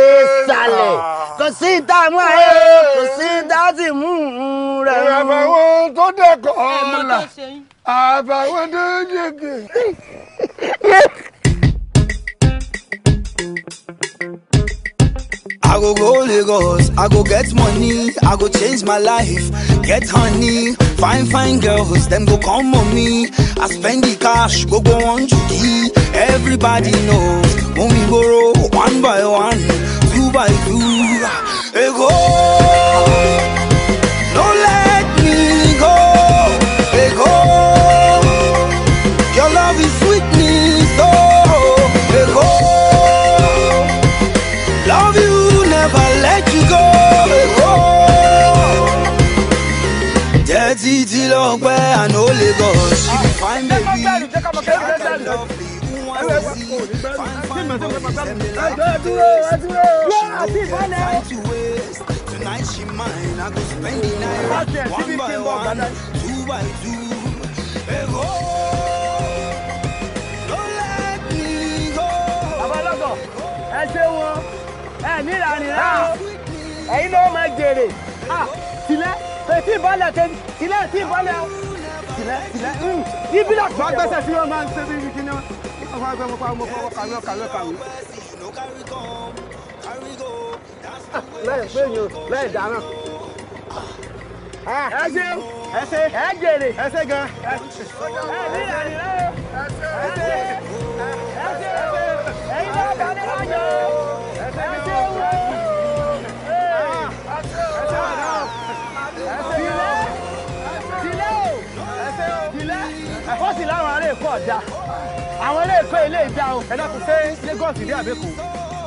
sàlẹ̀. Kò sí ìta mú ẹ, kò sí ìta sì mú rẹ̀ mú. Àfàwọn tó dẹ̀kọ̀ ọ̀la, àfàwọn tó dẹ̀kẹ̀. I go go Lagos, I go get money, I go change my life, get honey, fine fine girls, them go come on me. I spend the cash, go go on juki. Everybody knows, when we borrow 1 by 1, 2 by 2. Hey, go, don't let me go. Hey, go, your love is sweet me so. Hey, go, love you. Never let you go. Dirty till I know Lagos. She be fine, baby. She lovely. Who wants to see? Fine, fine boys, them they like to taste. She no get time to waste. Tonight she mine. I go spend the night. 1 by 1, 2 by 2. Hey, go. Don't let me go. Abalọ́gọ̀, ẹ ṣé wọn. Ẹ nílànà rẹ o, ẹ̀yin ló máa jèrè. Tilẹ̀ tètè ìbálẹ̀ tilẹ̀ tí ìbálẹ̀ o. Tilẹ̀ tilẹ̀ ibi náà. Wọ́n gbẹ́sẹ̀ sí wọn máa ń ṣe bí kíní wọn. Wọ́n gbẹ́ mọ́ kàwé kàwé kàwé. láì pé èèyàn láì dáná. Ẹ ṣe ẹ ṣe ẹ jèrè ẹ ṣe gan. Ẹ ní ìrànlẹ́ ẹ ṣe ẹ ṣe ẹyin náà bá ní láyọ̀ ẹ ṣe wò. Ó sì láwọn ará Èkó ọ̀dà àwọn ará Èkó ilé ìdá o. Ẹ dákun, ṣé Lagos rí àbẹ́kù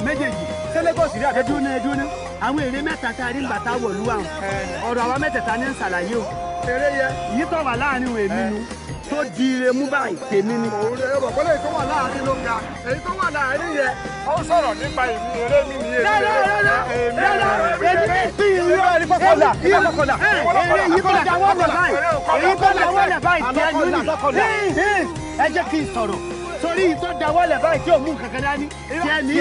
méjèèjì? Ṣé Lagos rí àbẹ́kù? Ẹdún náà ẹdún náà, àwọn èrè mẹ́ta tá a rí ńgbà tá a wọ̀lú àwọn ọ̀rọ̀ àwa mẹ́tẹ̀ẹ̀ta ní ń ṣàlàyé o. Èrè yẹ yìí tó wà láàrin òun èmi nu tó di ire mú báyìí tèmi ni. Òun rẹ̀ ọ̀rọ̀ pẹ́lẹ́ èyí tó wà láàrin ló ga, èyí tó wà láàrin yẹn ó sọ̀rọ̀ nípa èmi eré mi ni èmi eré. Ẹ jẹ́ kí n sọ̀rọ̀ torí èyí tó dáwọ́lẹ̀ báyìí tí ò mú kankan dání tiẹ̀ ní ní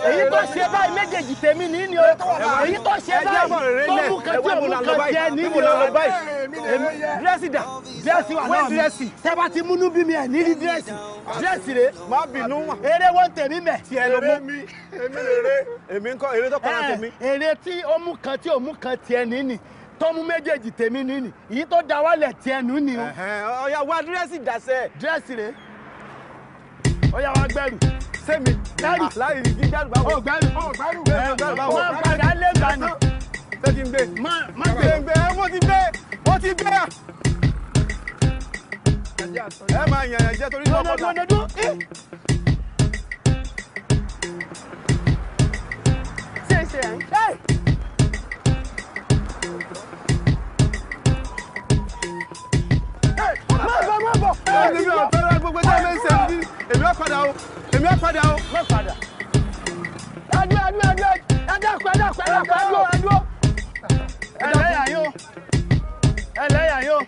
èyí tó ṣe báyìí méjèèjì tèmi ní ní o, èyí tó ṣe báyìí tó mú kan tí ò mú kan tiẹ̀ ní ní o. Dírẹ́sì dà, dírẹ́sì wà náà mi, tẹ́ bá ti múnú bí mi ẹ̀ ní rí dírẹ́sì, dírẹ́sì rè má bínú. Eré wọ́n tèmi mẹ́. Tiẹ̀ ló mú. Èmi lèrè. Èmi ń kọ́ eré tó kọ́ra tèmi. Eré tí ó mú kan tí ò mú kan tiẹ̀ ní ní tó mú méjèèjì tèmi ní ní èyí tó dáwọ́lẹ̀ tiẹ̀ nù ní o. Ọ̀ya wá dírẹ́sì dàsẹ̀. Dírẹ́sì rè. Ó yá wá gbẹ́rù. Sẹ́mi. Gbẹ́rù. Láì rí gbẹ́rù báwo. Ó gbẹ́rù. Ó gbẹ́rù. Má padà lé gbani. Ṣé kí n gbé? Má gbé. Gbé mo ti gbé. Mo ti gbé. Ẹ máa yàn yàn jẹ́ torí lọ́kọ̀ọ́dà. Dúdú. Ṣé ṣe ẹ̀? Má bọ̀ má bọ̀. Èmi ò fẹ́ràn gbogbo ẹgbẹ́ mi ṣe ní. Èmi ò padà o. Èmi ò padà o. Má padà. Ẹdú ẹdú ẹdú ẹdú ẹdú ẹdú ẹdú ẹdú. Ẹlẹ́yà yóò. Ẹlẹ́yà yóò.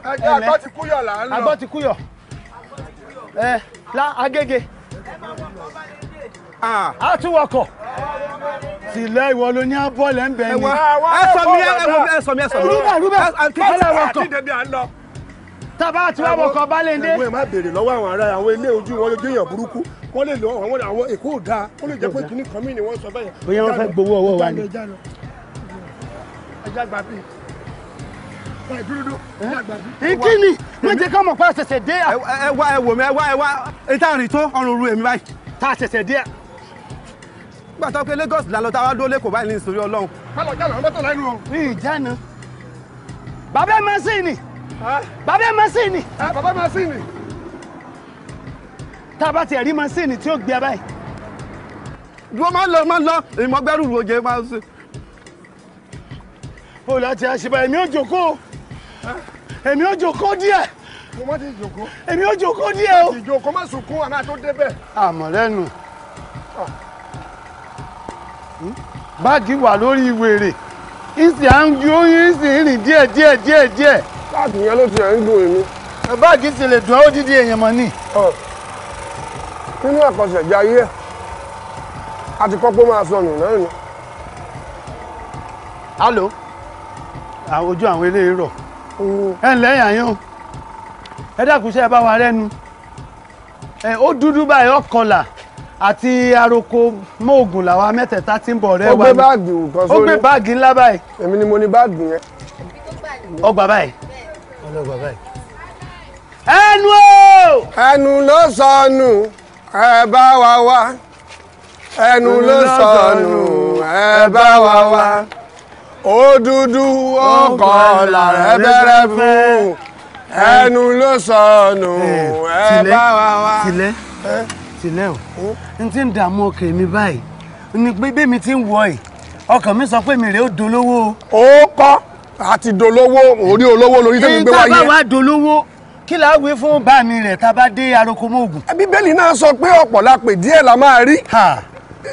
Ẹjẹ́ àgbọ̀ ti kúyọ̀ là ń lọ. Àgbọ̀ ti kúyọ̀. Ẹ la Agége. A tún wọkọ̀. Tìlẹ̀ ìwọ ló ní abọ́lẹ̀ ń bẹ̀ ni. Ẹ sọ mi ẹ sọ mi ẹ sọ mi. Rúbẹ̀ rúbẹ̀ kọ́lá wọkọ̀. Tábà tí wọ́n wọkọ̀ bá lè dé. Ẹ̀gbọ́n ẹ̀ má béèrè lọ́wọ́ àwọn ará àwọn ilé ojú wọn lójú èèyàn burúkú. Wọ́n lè lọ àwọn Èkó ò dáa. Ó lè jẹ́ pé kinní kan mí ni wọ́n sọ bẹ́ẹ̀ yẹn. Bóyá wọ́n fẹ́ gbowó ọwọ́ wa ni. Ẹja gbà bí. Ìkíni wọ́n jẹ́ ká mọ̀ pé a ṣẹ̀ṣẹ̀ dé. Ẹ wá ẹ wò mí ẹ wá ẹ wá ètò àrìn tó ọrùn ru èmi báyìí. Tá a ṣẹ̀ṣẹ̀ dé. Nígbà tó pé Lagos lálọ́ tá a wá dúró lẹ́kọ̀ọ́ báyìí ní ìsòrí Ọlọ́run. Má lọ jálọ mọ́tò lẹ́nu o. Ní ìjánu. Bàbá ẹ̀ mọ́sìnì. Bàbá ẹ̀ mọ́sìnì. Bàbá ẹ̀ mọ́sìnì. Tá a bá tiẹ̀ rí mọ́sìnì tí ó gbé báyìí. Dúró má lọ má lọ ìmọ̀gbẹ́rù ro jẹ máa ń ṣe. Ó láti àṣìbá èmi ò jókòó. Èmi ò jókòó díẹ̀. Mo má ti jókòó. Èmi ò jókòó díẹ̀ o. Má ti jókòó, má sunkún àmà tó débẹ̀. Àmọ̀ lẹ́nu. Báàgì wà lórí wèrè. Ìsì à ń ju oyin ìsì rìn díẹ̀ díẹ̀ díẹ̀ díẹ̀. Báàgì yẹn ló ti ẹ̀ ń dùn èmi. Báàgì ti lè dùn ó dídí èèyàn mọ́ ni. Nínú àkọsẹ̀jayé ẹ̀, a ti kọ́ pé ó máa sọnù náà ni. Alo, ojú àwọn eléyìí rọ̀. Ẹ ǹlẹ́ yàn yín o. Ẹ dákun ṣé ẹ bá wa rẹ́nu. Ẹ ó dúdú báyìí ọkọlà àti aroko mọ́ọ̀gùn làwa mẹ́tẹ̀ẹ̀ta ti ń bọ̀ rẹ́ wa ni. Ó gbé báàgì kan sórí. Ó gbé báàgì ńlá báyìí. Èmi ni mo ní báàgì yẹn. Ó gbà báyìí. Ó gbà báyìí. Ẹnu o! Ẹnu ló sọnù, ẹ bá wa wá. Ẹnu ló sọnù, ẹ bá wa wá. Ó dúdú ó kọlà rẹ́bẹ́rẹ́ fún. Ẹnu ló sọnù, ẹ bá wa wá. Tìlẹ́ tìlẹ́ o, n ti ń dààmú ọkàn mi báyìí ni pé bẹ́ẹ̀ mi ti ń wọ̀ yìí, ọkàn mi sọ pé mi rè ó dolówó. Ó kọ́ àti dolówó, orí olówó lórí tẹ́mi gbé wáyé. Ìta bá wa dolówó, kí la wí fún bá mi rẹ̀ tá a bá dé aroko mọ́ọ̀gùn. Bíbélì náà sọ pé ọ̀pọ̀ la pè díẹ̀ la máa rí.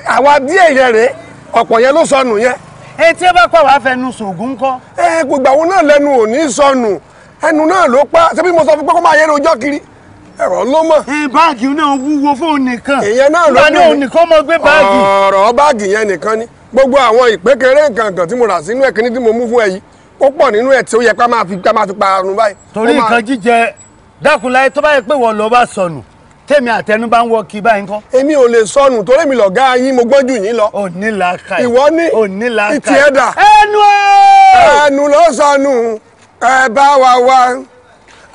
Àwa díẹ̀ yẹn rèé, ọ̀pọ̀ yẹn ló sọnù yẹn. Etí ẹ bá pa wàá fẹnu sògùn kọ́. Ẹ gbogbo àwọn náà lẹ́nu ò ní sọnù, ẹnu náà ló pa. Ṣé bí mo sọ fún pé kó máa yẹnu ọjọ́ kiri? Ẹ̀rọ ló mọ̀. Báàgì náà wúwo fóun nìkan. Ìyẹn náà ló dùn mí. Nìkan mọ gbé báàgì. Ọ̀rọ̀ báàgì yẹn nìkan ni. Gbogbo àwọn ìpékeré nǹkan tí mo rà sínú ẹ̀ kíní tí mo mú fún ẹ yìí, ó pọ̀ nínú ẹ̀ tí ó yẹ ká máa fi pa arun báyìí. Torí nǹkan jíjẹ dákunláyé tó bá yẹ pé wọ́n lọ bá sọnù, Tèmi àtẹnu bá ń wọ kí báyìí ńkọ́. Èmi ò lè sọnù torí mi lọ̀gá yín, mo gbọ́n jù yín lọ. Ò ní làákàyè. Ìwọ ní ò ní làákàyè. Ìtì ẹ̀dà. Ẹnu o. Ẹnu ló sọnù, ẹ bá wa wá.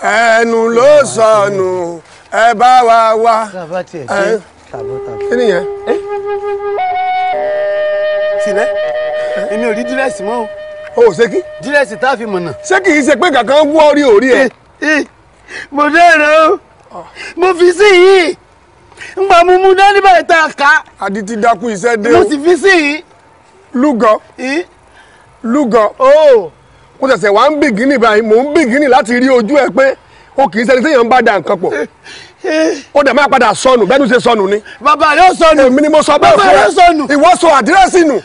Ẹnu ló sọnù, ẹ bá wa wá. Tàbá tiẹ̀ dé tàbọ̀ tàbọ̀. Kí nìyẹn? Tilẹ̀, èmi ò rí dírẹ́sì mọ́ o. O ò ṣe kí? Dírẹ́sì tá a fi mọ̀nà. Ṣé kì í ṣe pé kankan wú orí orí ẹ? Mo dẹ́rẹ̀ o, mo fi sí yìí, ngbà mo mú dání báyìí tá a kà. Adití dákú iṣẹ́ dé o. Mo sì fi sí yìí. Lúgọ. Lúgọ. Mo ṣẹ̀ṣẹ̀ wá ń bìgínì báyìí, mò ń bìgínì láti rí ojú ẹ pé o kì í ṣẹni téèyàn ń bá da nǹkan pọ̀. Ó dẹ̀ máa padà sọnù, bẹ́ẹ̀ ló ṣe sọnù ni. Bàbá rẹ̀ ó sọnù. Èmi ni mo sọ bẹ́ẹ̀ fún ẹ. Bàbá rẹ̀ ó sọnù. Ìwọ sọ àdírẹ́sì nù.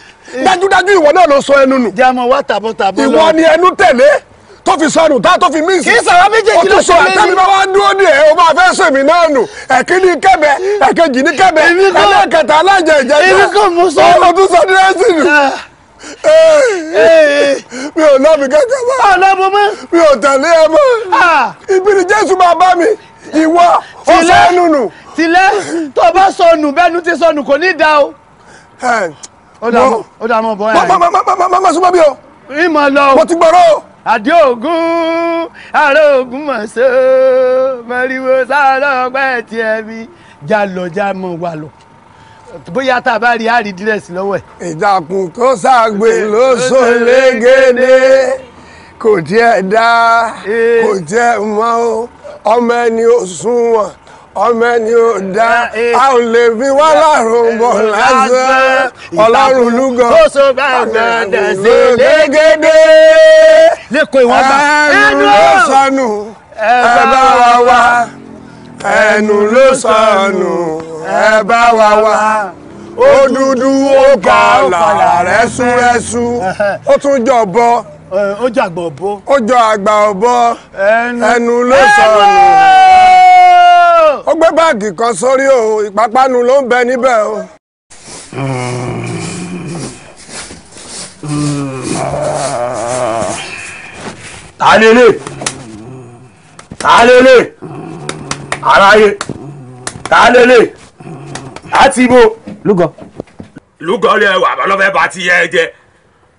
Dájúdájú ìwọ náà ló sọ ẹnu nù. Jẹ́ àmọ́ wá tàbọ̀ tàbọ̀ lọ. Ìwọ ni ẹnu tẹ̀lé tó fi sọnù tá tó fi mísì. Kì í sọ̀rọ̀ méjèèjì ló sọ àtẹ́mi bá wá dúró dè é, o máa fẹ́ sọ èmi náà nù. Ẹ̀kíní kẹ́bẹ̀, ẹ̀kejì ní kẹ́bẹ̀, ẹlẹ́kẹta alájẹ ìjẹta. Èmi kò mú sọ. Ó tún sọ dírẹ́sì nù. Mi ò lọ́ mi kẹ́kẹ́ mọ́. Ọlọ́mọ mọ́. Mi ò tẹ̀lé ẹ mọ́. Ibi ni Jésù máa bá mi. Ìwọ ó sọ ẹnu nù. Tilẹ̀ tó o bá sọnù bẹ́ẹ̀ nu ti sọnù kò ní da o. Ó dà mọ́ bọ́ ẹ̀. Má súnmọ́ bí o. Ìmọ̀ lọ. Mo ti gbọ́rọ̀ o. Àdé ògún àrò ògún mọ̀ ṣe mọ̀ríwó sáró ọgbẹ́ tiẹ̀ mi. Já lọ já mọ̀ wà lọ. Bóyá tá a bá rí àrí dírẹ́sì lọ́wọ́ ẹ̀. Ìtàkùn tó ṣàgbé ló sọ légede, kò tiẹ̀ dá, kò tiẹ̀ mọ́ o, ọmọ ẹni ò sunwọ̀n, ọmọ ẹni ò dá, a ò lè fi wá lárùn bọ̀ lásán. Ọlọ́run lúgọ tó so gbàgbọ́dẹ̀ sí légede, lẹ́kọ̀ọ́ ìwọ̀n gbà. Ẹnu ló sọnù, ẹ bá wa wá. Ẹnu ló sọnù, ẹ bá wa wá. Ó dúdú ó kọlà rẹ́súrẹ́sú, ó tún jọ bọ. Ó jọ àgbà ọ̀bọ. Ó jọ àgbà ọ̀bọ. Ẹnu ló sọnù. Ó gbé báàgì kan sórí o, ìpápánu ló ń bẹ níbẹ̀ o. Ta lélẹ̀? Ta lélẹ̀? Aráyé. Ta lélẹ̀? Láti ibo. Lúgọ. Lúgọ lè wà bá lọ́fẹ̀ẹ́ bá ti yẹ ẹ jẹ.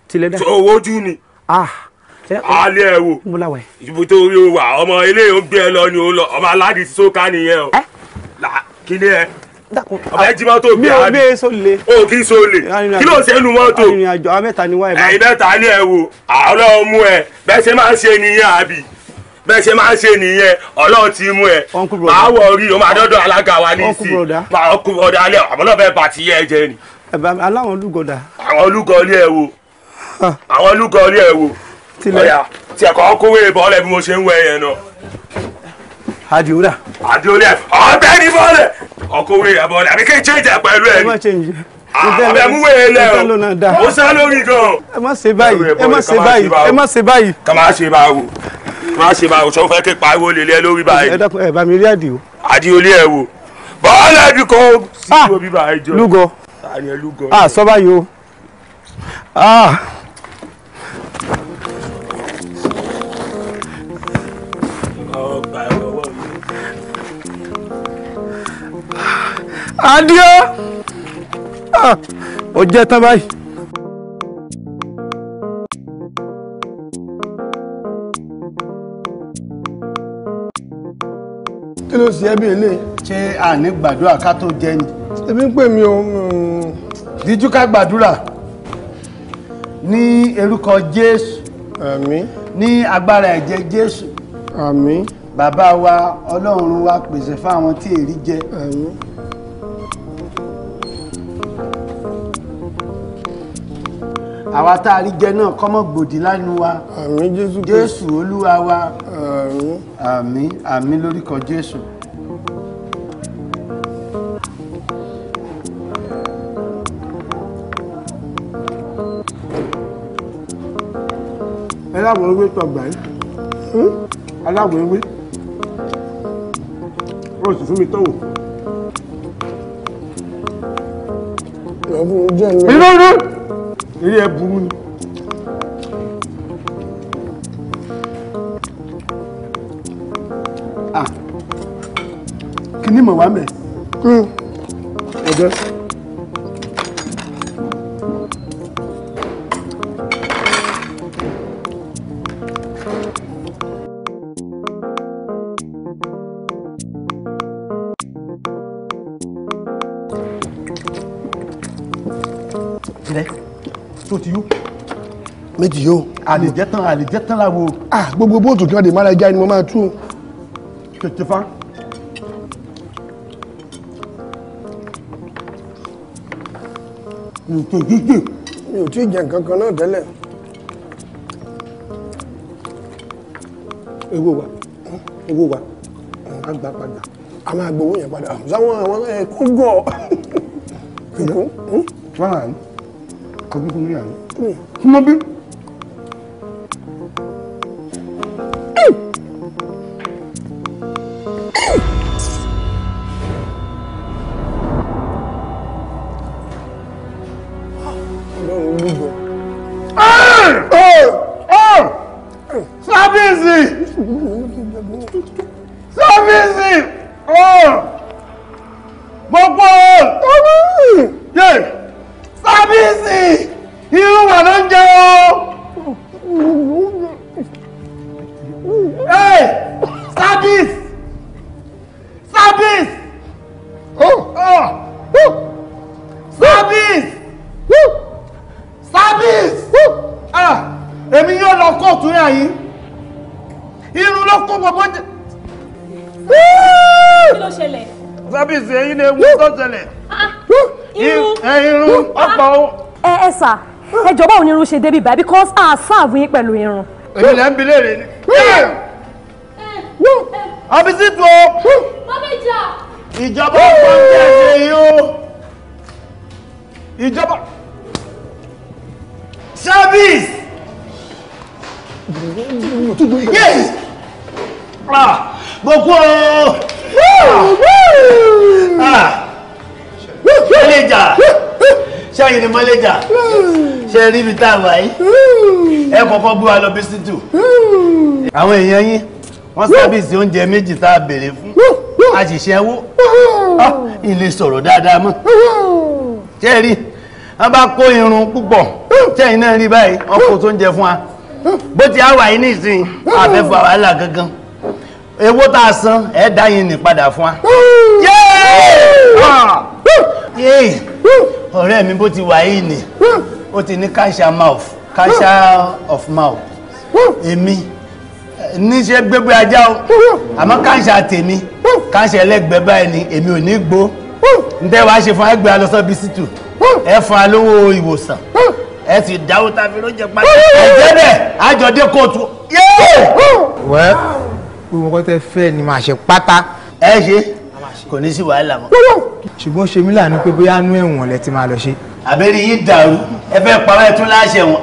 Tilẹ̀ dá. Tó owó jù ni. Alẹ́ ẹ wò. Mo láwẹ̀. Ibi tó rí o wà, ọmọ ilé yóò gbé ẹ lọ ni o lọ, ọmọ aládìí ti sóká nìyẹn o. Kí ni ẹ? Ọmọ ẹ jí mọ́tò gbé àbí. Mi ò so le. O kì í so le. Kí ló ń ṣe nu mọ́tò? Arìnrìn àjò àwọn mẹ́ta ni wá ẹ̀ bá. Ẹ̀yin mẹ́ta ni ẹ wò, Ọlọ́run mú ẹ. Bẹ́ẹ̀ ṣe máa ń ṣe nìyẹn àbí? Bẹ́ẹ̀ ṣe máa ń ṣe nìyẹn, Ọlọ́run ti mú ẹ. Máa wọ̀ rí o, máa dọ́dọ̀ alága wa ní sí. Máa kú bọ̀dá alẹ́, àmọ́ náà fẹ́ bá ti yẹ ẹ jẹ ni. Aláwọn olúgọ̀dà. Àwọn olúgọ̀ ilé ẹ wò. Àwọn olúgọ̀ ilé ẹ wò. Ọ̀yà tí ẹ̀kọ́ kówé bọ́ọ̀lẹ̀ bí mo ṣe ń wẹ yẹn náà. Àdìórà. Àdìórà ọ̀bẹ ní bọ́ọ̀lẹ̀. Ọkọ̀wé ẹ̀ bọ́ọ̀lẹ̀ àbí kí n change ẹ̀ pẹ̀lú ẹ̀ Ẹ má change. Àbẹ̀ mú wèé lẹ̀ o. Ó sá lórí gan. Ẹ má ṣe báyìí, ẹ má ṣe báyìí, ẹ má ṣe báyìí. Ká má ṣe báwo. Ká má ṣe báwo, sọ fẹ́ kí pariwo lè lé lórí báyìí. Ẹ dákun ẹ bá mi rí Àdìó. Àdìó lé ẹ wò. Bọ́ọ̀lẹ̀ bí kò sí omi báyìí jọ. Lúgọ. Lúgọ. Sọ báyìí o. Àdìó ó jẹ́ tán báyìí. Kí ló ṣe ẹ́ bí eléyìí? Ṣé a ní gbàdúrà ká tó jẹ ni? Èmi ń pè mí o. Díjú ká gbàdúrà ní orúkọ Jésù. Àmín. Ní agbára ẹ̀jẹ̀ Jésù. Àmín. Bàbá wa Ọlọ́run wa pèsè fáwọn tí èrí jẹ. Àmín. Àwa tá a rí jẹ náà kọ́mọ́ gbòdì lánú wa. Àmín Jésù. Jésù Olúwa wa. Àmín. Àmín àmín lórúkọ Jésù. Aláwọ̀ ewé tọgbà yìí. Aláwọ̀ ewé. Ó sì fún mi tọ́wò. Irú irú. Eré ẹ burú ni. Kí ní mọ̀ wá mẹ́. Ọjọ́. Tó ti yó. Méjì yó. Àlejẹ tán, àlejẹ tán láwo. Ah, gbogbo bóòtù kí wọ́n dè mára ẹja ni mo máa tú. Tètè fa. Mi ò tí ì jẹ nǹkan kan náà tẹ́lẹ̀. Owó wa, owó wa, a gbà padà. A máa gbowó yẹn padà. Sáwọn àwọn ẹ̀ kó gọ̀. Wọ́n rà ní. Kọjú fún mi àná. Súnmọ́ bí. Ọlọ́run gbogbo. Sábìsì! Sábìsì! Gbogbo! Sábìsì! Irú wà ló ń jẹ o. Hey! Service! Service! Service! Service! Ah! Èmi yóò lọ kóòtù ní àyín. Irun ló kó gbogbo jẹ. Kí ló ṣẹlẹ̀? Service èyí ni ewu tó ṣẹlẹ̀. Irun. Irun ọ̀pọ̀ o. Ẹ ẹ sà, ẹ jọ̀ọ́ báwo ni irun ṣe débi báyìí because a serve yín pẹ̀lú irun. Èmi lẹ́ ń bi léèrè ni. Ọ́fíìsì tó. Mọ́mẹ́jà. Ìjọba ọgbọ́n tẹ̀ ṣe yìí o. Ìjọba. Service. Yes. Ah, gbogbo o. Ah. Mọ́lẹ́jà. Ṣáyìn ni mọ́lẹ́jà. Ṣé rí ibi tá a wà yìí? Ẹ kọ́kọ́ gbé wa lọ bí sítù. Àwọn èèyàn yín, wọ́n sábìsì oúnjẹ méjì tá a béèrè fún. A sì ṣe ẹwó. Ilé sọ̀rọ̀ dáadáa mọ́. Ṣé rí? Wọ́n bá kó irun púpọ̀. Ṣẹ́yìn náà rí báyìí, wọ́n kó tó ń jẹ fún wa. Bó ti á wà yìí nísìnyí, àfẹ́fọ́ wàhálà gangan. Ewó tá a san, ẹ̀ dá yín ní padà fún wa. Ọ̀rẹ́ mi bó ti wà yìí ni, ó ti ní cancer mouth, cancer of mouth. Èmi níṣẹ́ gbégbé ajá o, àmọ́ cancer tèmi, cancer ẹlẹ́gbẹ́ báyìí ni èmi ò ní gbó. Ǹtẹ́ wàá ṣe fún ẹgbẹ́ alọ́sọ́bísítù, ẹ fún alówó ìwòsàn, ẹ sì dáwó tàbí lóúnjẹ pátá. Ẹ̀jẹ̀ bẹ́ẹ̀ àjọ dé kóòtù. Wẹ́ gbogbo nǹkan tẹ́ fẹ́ ni màá ṣe pátá. Ẹ ṣe kò ní sí wàhálà mọ́. Ṣùgbọ́n ṣe mí láàánú pé bóyá inú ẹ̀wọ̀n lẹ ti máa lọ ṣe. Àbẹ́rẹ́ yín dàrú, ẹ fẹ́ parọ́ ẹ tún láṣẹ wọn.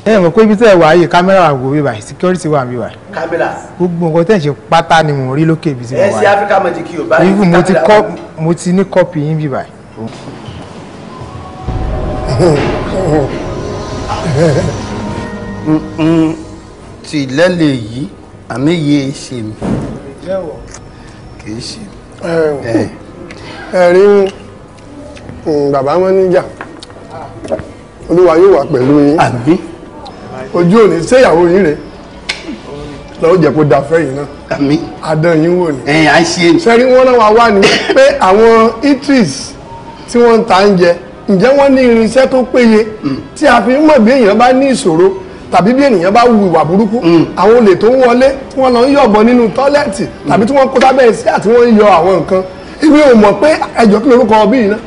Ẹ mọ̀ pé ibi tẹ́ ẹ wà yìí kámẹ́rà wà wò bíbà, security wà bíbà. Kámẹ́rà. Gbogbo nǹkan tẹ́ ẹ ṣe pátá ni mò ń rí lókè ibi tí mo wà. Ẹ ṣe Africa Magic yóò bá yìí. Mo ti ní kọ́pì yín bíbà. Tìlẹ́ lè yí àmì yé ṣe mi kì í ṣe. Ẹ̀rí bàbá wọn níjà, Olúwa yóò wà pẹ̀lú yín. Àmín. Ojú òní ṣé ìyàwó yín rèé lọ́wọ́ jẹ́ kó da fẹ́ yìí náà. Àmín. Adán yín wò ni. Ẹ̀yìn à ń ṣe. Ṣẹ́rí wọ́n náà wá wá ní pé àwọn eateries tí wọ́n ń ta ń jẹ, ǹjẹ́ wọ́n ní irinṣẹ́ tó péye tí a fi ń mọ̀ bí èèyàn bá ní ìṣòro tàbí bí ènìyàn bá hu ìwà burúkú, àwọn olè tó ń wọlé tí wọ́n lọ ń yọ̀bọ nínú tọ́lẹ́ẹ̀tì tàbí tí wọ́n kó sábẹ́ iṣẹ́ àti wọ́n ń yọ àwọn nǹkan. Èmi ò mọ̀ pé ẹjọ́ kí lorúkọ bí yìí náà.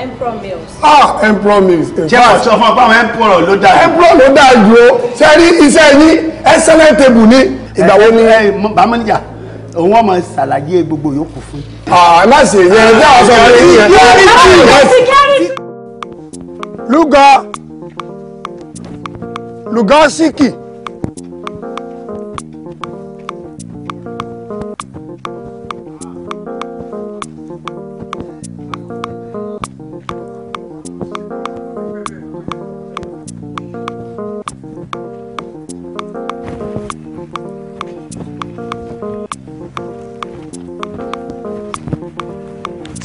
Emperor Mills. Ah, Emperor Mills. Ṣé wọ́n sọ fún ọ pé àwọn Emperor ló dáa jù? Emperor ló dáa jù o. Ṣé rí iṣẹ́ yín excellent table ni? Ìgbà wo ni. Bàmọ́ níjà, òun ọmọ ṣàlàyé gbogbo yòókù fún. Ah, má ṣe yẹn, ṣé àwọn sọ fún yín yẹn. Lúgọ Lúgọ síkì.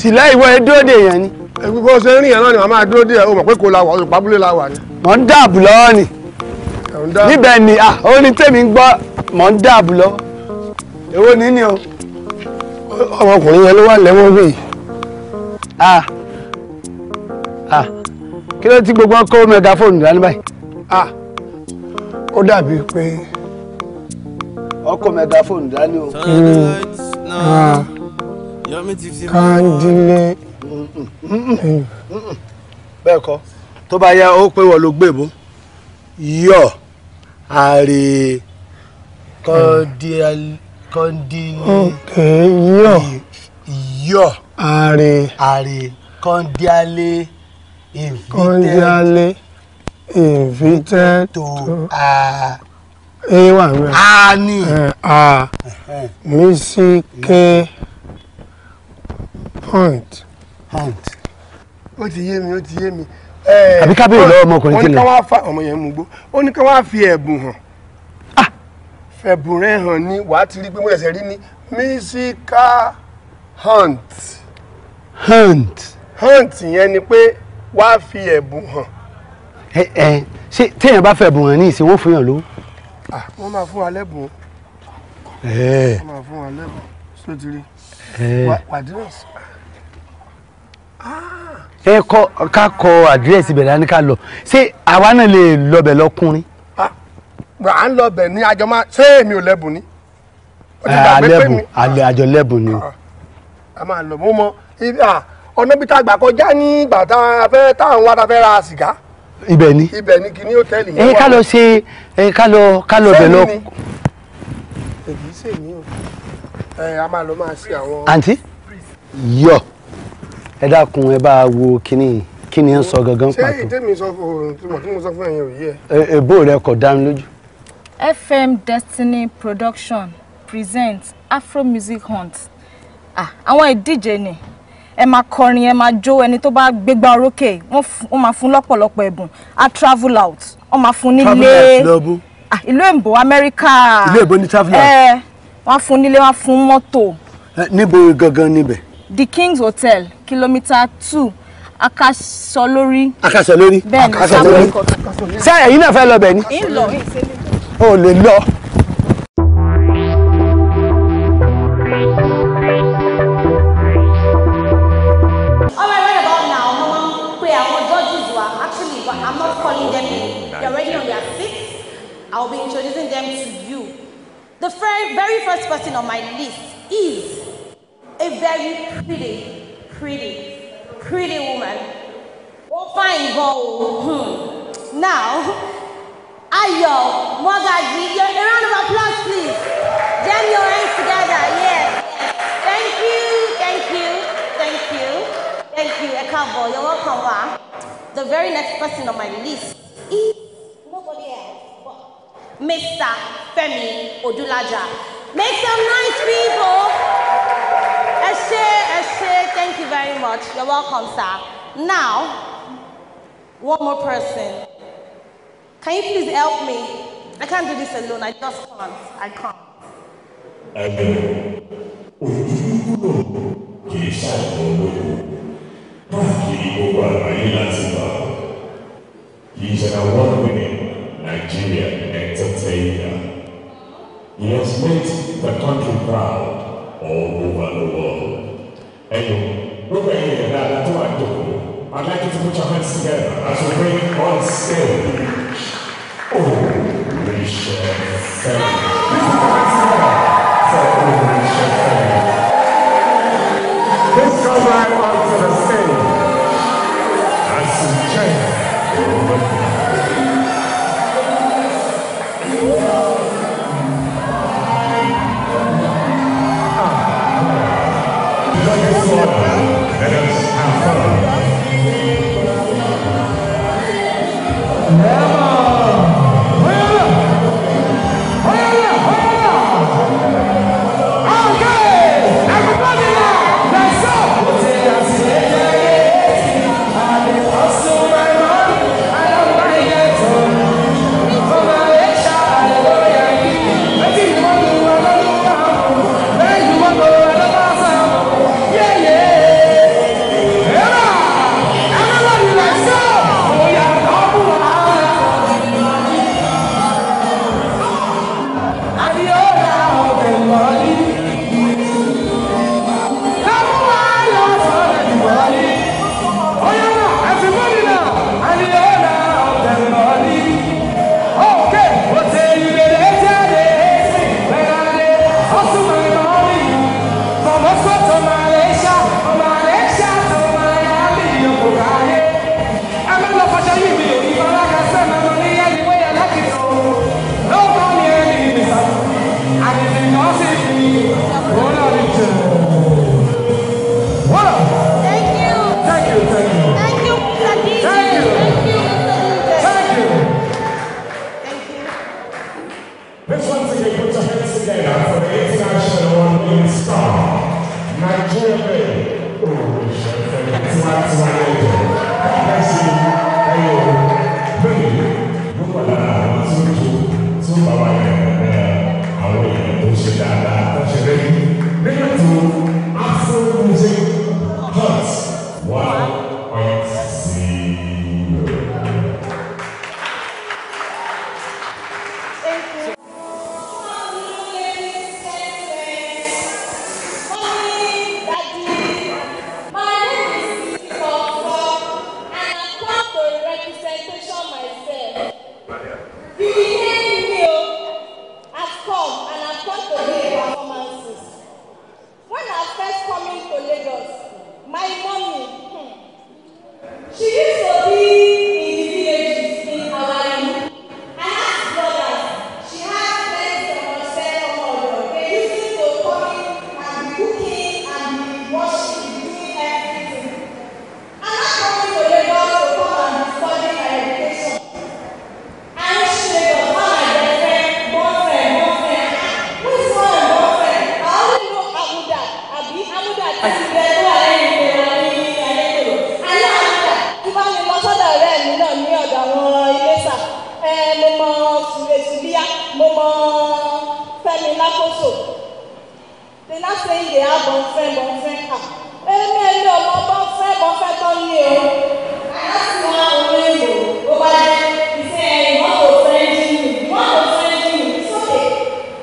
Tìlẹ́ ìwọ ẹ dúró dè yẹn ni. Bó ṣe ń rìn yẹn náà ni màá máa dúró dè ẹ́, o mọ̀ pé kò la wà, o pàbúlé la wà ni. Mò ń dáàbò lọ́wọ́ ni. Níbẹ̀ ni orin tèmi ń gbọ́, mò ń dáàbò lọ́wọ́. Èwo ni ni o? Ọmọkùnrin yẹn ló wà lẹ́wọ̀n bíi. Kí ló ti gbogbo ọkọ mẹgàfóònù dání báyìí? Ó dàbí pé ọkọ mẹgàfóònù dání o. Kandile. Bẹ́ẹ̀ kọ́, tó bá yá ó pé wọ́n ló gbé bó. Yọ àrè kọ́ndílé. Yọ yọ àrè àrè kọ́ndíálé kọ́ndíálé invited to a. A wà mẹ́. A ní. A mi sí k hunt. Hunt. Ó ti yé mi, ó ti yé mi. Àbí ká béèrè lọ́wọ́ ọmọkùnrin tí lọ. Wọ́n ní ká wá fa ọmọ yẹn mú gbó. Ó ní ká wá fi ẹ̀bùn hàn. Fẹ̀bùn rẹ̀ hàn ni wàá ti rí pé mo ṣẹ̀ṣẹ̀ rí ní musical hunt. Hunt. Hunt yẹn ni pé wàá fi ẹ̀bùn hàn. Ẹ ẹ ṣé téèyàn bá fẹ̀bùn hàn ní ìsìn wọ́n fún yàn lówó. Wọ́n máa fún wa lẹ́bùn. Wọ́n máa fún wa lẹ́bùn. Ṣé o ti rí? Wàdírẹ́sì. Ẹ kọ ká kọ àdírẹ́sì ibẹ̀ dání ká lọ. Ṣé àwa náà lè lọbẹ̀ lọkùnrin? À ń lọbẹ̀ ní àjọ máa ṣé èmi ò lẹ́bùn ni? Alẹ́bùn àjọ lẹ́bùn ni o. A máa lọ mú mọ ọ̀nà bí tá a gbà kọjá ní ìgbà tá a fẹ́ táwọn wá ta fẹ́ ra sìgá. Ibẹ̀ ni. Ibẹ̀ ni kí ní hòtẹ́ẹ̀lì yẹn wà. Ẹ ká lọ ṣe ẹ ká lọ bẹ̀ lọ. Èyí ṣe mí o. Ẹ a máa lọ máa ṣe àwọn. Àǹtí yọ ẹ dákun ẹ bá wo kíní kíní ń sọ gangan pàtó. Ṣé ìtẹ́mi sọ fún tí mo sọ fún ẹ̀yin òye ẹ. Èbó rẹ kò dá mi lójú. FM Destiny Production presents Afro Music Hunt. Àwọn ìdíje ni ẹ máa kọrin ẹ máa jó, ẹni tó bá gbégbá orókè wọ́n máa fún lọ́pọ̀lọpọ̀ ẹ̀bùn. A travel out, wọ́n máa fún nílé ìlú èbó Amẹ́ríkà. Ìlú èbó ní travel out. Wọ́n fún nílé, wọ́n fún mọ́tò. Níbo gangan níbẹ̀? The King's Hotel, kilometre 2, Akasolórí. Akasolórí. Bẹ́ẹ̀ni, Akasolórí. Ṣé ẹ̀yin náà fẹ́ lọ bẹ̀ ni? Ń lọ. O lè lọ. All right, right about now, Mama, pé àwọn judges wa. Actually, I'm not calling them in. They're already on their seats. I'll be introducing them to you. The very first person on my list is a very pretty, pretty, pretty woman. Oh, fine, go. Now, Ayo Mogaji, a round of applause, please. Jam your hands together, yes. Thank you, thank you, thank you, thank you. Ekabo, you're welcome, wa. The very next person on my list is nobody else but Mr. Femi Odulaja. Make some noise, people. Eshe, Eshe, thank you very much. You're welcome, sir. Now, one more person. Can you please help me? I can't do this alone. I just can't. I can't. He's an award-winning Nigerian entertainer. He has made the country proud all over the world. Anyway, I'd like you to put your hands together as we bring on stage Orisha Femi. For Orisha Femi. Please come right onto the stage as we change over. Let us have fun. Yeah, yeah. mọ Fẹ́mi Lákòóso. They now say they have boyfriend, boyfriend. Ah, èmi èmi ò mọ boyfriend, boyfriend tó ní o. I ask one olóyìnbó, ó bá dé, he say, you want to friend me, you want to friend me, it's okay.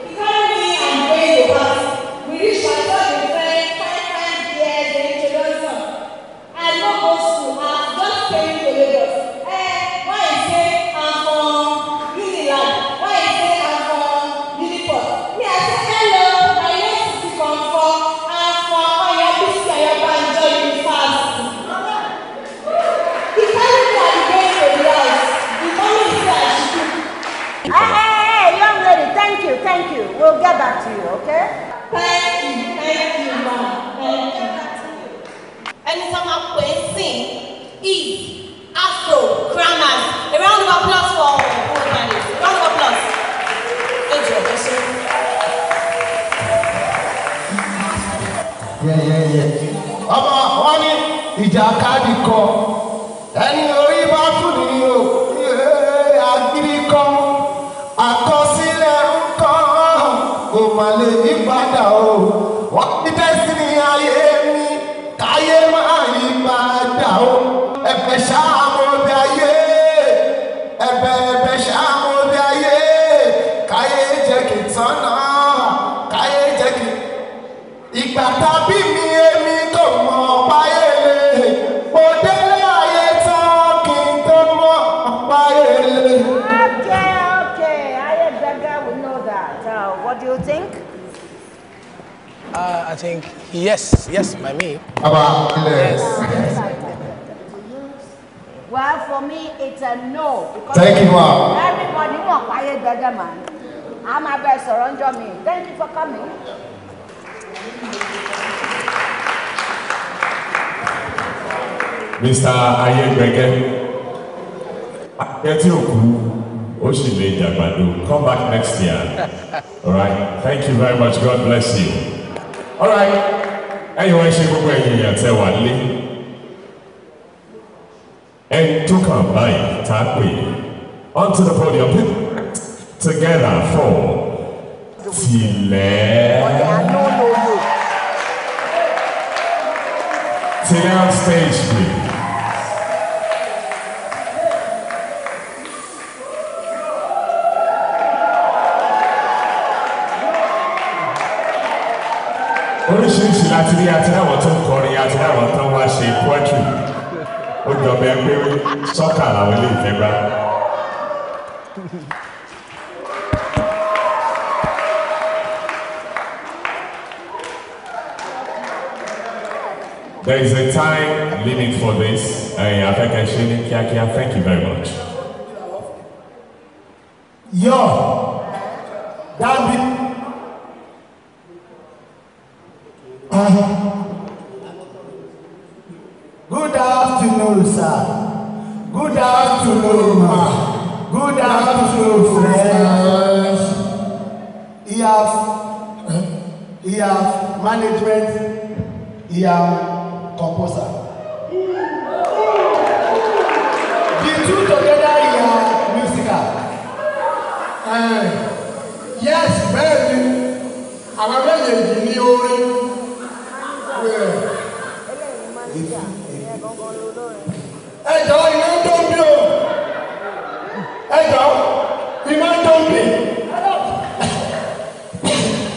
He carry me and go to party. We reach party, all the friend, fine fine girls, they introduce am. I no go school, I just came to Lagos. Eh, why he say I'm from Unilag? Why he say I'm from Uniport? Me, I say hello, my name is Sisi Comfort. I'm from Oyabisi Oyabanjo University. He carry me and go to the house. The mommy say I should cook. Hey, hey, hey, young lady, thank you, thank you. We'll get back to you, okay? Thank you, ma'am. Thank you. Ẹni tó máa pè é sìn is Afro Crammers. A round of applause for whoever it is. A round of applause. Ẹ jọ̀ọ́, ẹ ṣé. Yeah. Ọmọ wọn ní ìjàkadì kọ ẹni orí bá fún ni o agídí kọ àkọsílẹ̀ ń kọ́ kò mà lè yí padà o wọ́n ti destiny ayé mi káyé máa yí padà o ẹ̀bẹ̀ ṣáà mo bí ayé ẹ̀bẹ̀ ẹ̀bẹ̀ ṣáà mo bí ayé káyé jẹ́ kí n tán náà káyé jẹ́ kí ìgbà tàbí mi èmi kò mọ̀ páyé lè mo délé ayé tán kí n tó mọ̀ páyé lè. Okay, okay. Ayegbege, we know that. What do you think? I think yes, yes, by me. Baba, yes. Well, for me, it's a no. Because Thank you, ma. Everybody mọ̀ páyé gbẹgẹ, man. I'm a best ọ̀rọ̀ mi. Thank you for coming. Mr. Ayegbege, Akẹ́tì òkú, ó sì lè jàgbàdo. Come back next year. All right. Thank you very much. God bless you. All right. Ẹ̀yin wọ́n ṣe gbogbo ẹ̀yin èèyàn tẹ́ wà lé. Ẹni tó kàn báyìí tá a pè onto the podium. Put together for Tilẹ̀. Tilẹ̀ on stage, please. Oríṣiríṣi láti rí àti láwọn tó ń kọrin àti láwọn tó ń wá ṣe poetry. Ó jọ bẹ́ẹ̀ pé sọ́kà làwọn ilé ìfẹ́ gbá. There is a time limit for this. Ẹ̀yin afẹ́kẹ́ ṣe ní kíákíá. Thank you very much. Yọ dábì. Good afternoon, sir. Good afternoon, ma. Good afternoon, friends. He have management, he have composer. The two together, he are musical. Yes, bẹ́ẹ̀ ni àwọn méjèèjì ní orin. Ẹ jọ̀ọ́ iná tó ń bí o. Ẹ jọ̀ọ́ iná tó ń bí.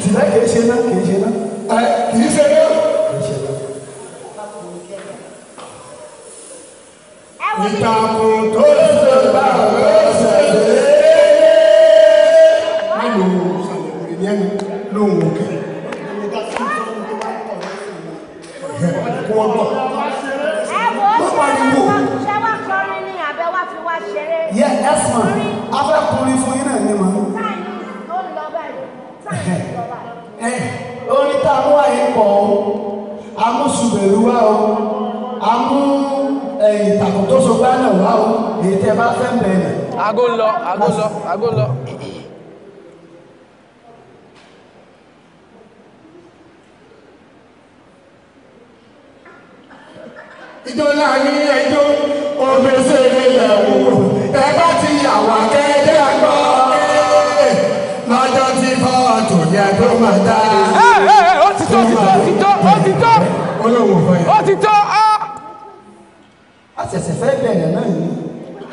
Tìlẹ̀ kìí ṣe náà, kìí ṣe náà. Kìí ṣe náà. Kìí ṣe náà. Ìtàkùn tó ṣe bá lọ́sẹ̀ lé. Mélòó sàlẹ̀ òrì ní ẹnu lóhùn òkè. Kó wọ́n gbọ́. Ẹ wo ṣé wá kọrin ni àbẹ wá fi wá ṣeré? Yes, ma. A fẹ́ kọrin fún yín náà ni ma. Táìmù ló ń lọ báyìí. Táìmù ló ń lọ báyìí. Orin tá a mú àyè pọ̀ o, a mú ṣùgbẹ̀rù wá o, a mú ìtàkùn tó so gbá náà wá o, èyí tẹ́ bá fẹ́ bẹ̀rẹ̀. Aago ń lọ, aago ń lọ, aago ń lọ. Ijó láàrin ẹjọ́ òbèsèré lẹ̀wò ẹ bá ti yà wá kẹ́ẹ́dẹ́ àgbọ̀.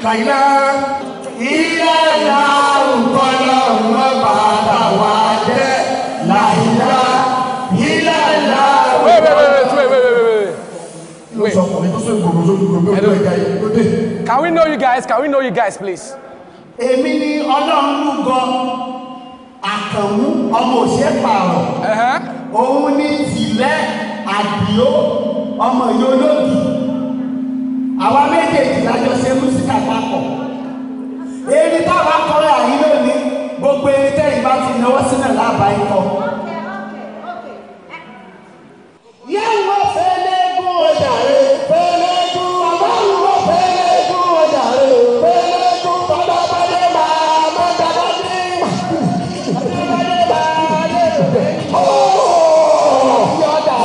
Làyílá ìlàlá òkọlọ wọn bàbá wa jẹ làyílá ìlàlá. Wait, wait, wait, wait, wait, wait, wait, wait. Can we know you guys? Can we know you guys, please? Èmi ni Ọlọ́run lúgọ Àkànmú ọmọ òṣè pààrọ̀. Òun ni tìlẹ̀ Àdìó ọmọ Yolódì. Àwa méjèèjì lájọ ṣe músíkà papọ̀. Erin táwa kọrin àyín lónìí, gbogbo erin tẹ́yìn bá ti náwó sínú lábàá ikọ̀. Yẹ́n wọ́n fẹ́ lẹ́gùn ọ̀dàrẹ́ fẹ́ lẹ́gùn bàbá wọ́n fẹ́ lẹ́gùn ọ̀dàrẹ́ fẹ́ lẹ́gùn bàbá bàdé màmá dàda dé. Bàbá bàdé bàdé yọ̀dà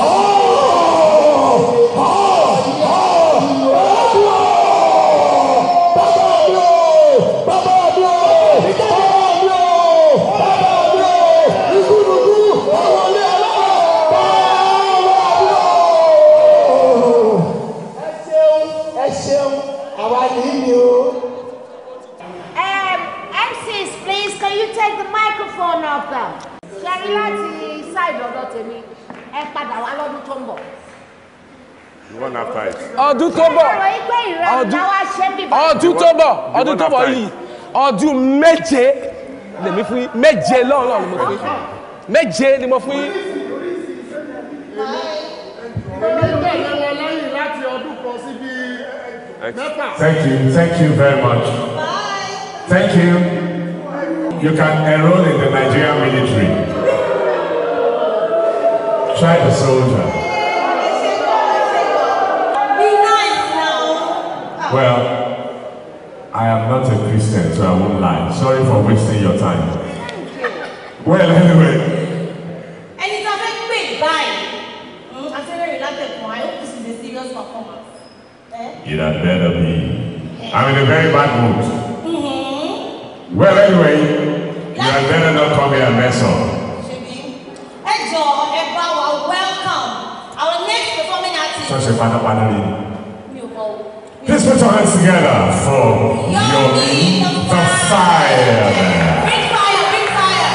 MCs, please, can you take the microphone off them? Ṣé láti side ọ̀dọ̀ tèmi, ẹ padà wá lọ́dún tó ń bọ̀. You want after it. Ọdún tó bọ̀. Ọ̀rọ̀ yìí pé ìrẹ̀lẹ̀ làwa ṣe ń bíbá. Ọdún tó bọ̀, ọdún tó bọ̀ yìí, ọdún méje lèmi fún yín, méje lọ́ọ̀lọ́ọ̀ ni mo fún yín, méje ni mo fún yín. Èmi ń tẹ̀lé wọn lẹ́yìn láti ọdún kan síbi mẹ́fà. Thank you very much. Thank you. You can enroll in the Nigerian military. Try the soldier. Be nice now. Well, I am not a Christian, so I won't lie. Sorry for wasting your time. Well, anyway. Ẹni tá a fẹ́ pè báyìí, àti rẹ̀ látẹ̀kùn, I hope this is a serious performance. It had better be. I'm in a very bad mood. Well, anyway, you had better not come here and mess up. Ẹ jọ̀ọ́, ẹ bá wa welcome our next performing artist. Such a pátápátá ni. Mi ò mọ̀ o. Please put your hands together for Yomi the Fireman. Big fire, big fire.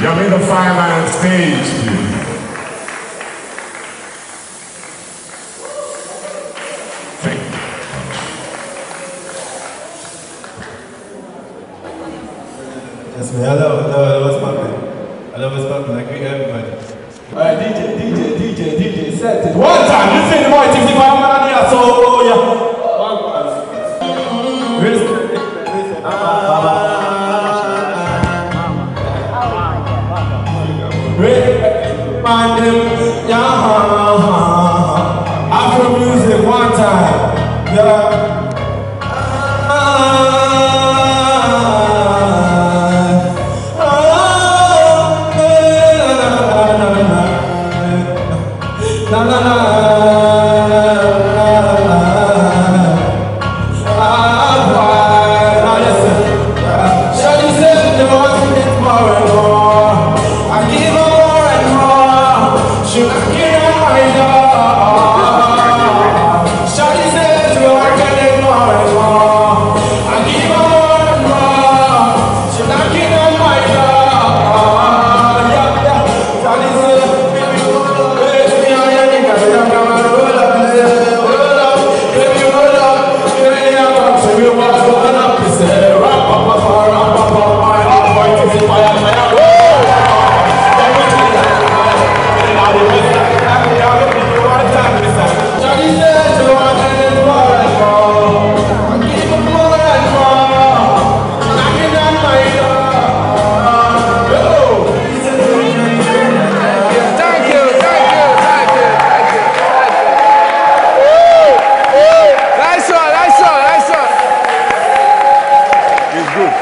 Yomi the Fireman on stage, please. Thank you. Yes, man. Hello, hello, hello, what's poppin'? Hello, what's poppin'? I greet everybody. All right, DJ, DJ, DJ, DJ, set it. One time, you see the boy, 55 man, yeah, so, yeah. Afro music, one time. Yeah. Na na na na na. Listen. Shawty said they want it more and more. I give her more and more. She knocking on my door. Shawty said she want it more and more. I give her more and more. She knocking on my door. Yeah, yeah. Shawty said, baby, Thank you, thank you, thank you, thank you, thank you. Nice one, nice one, nice one. It's good.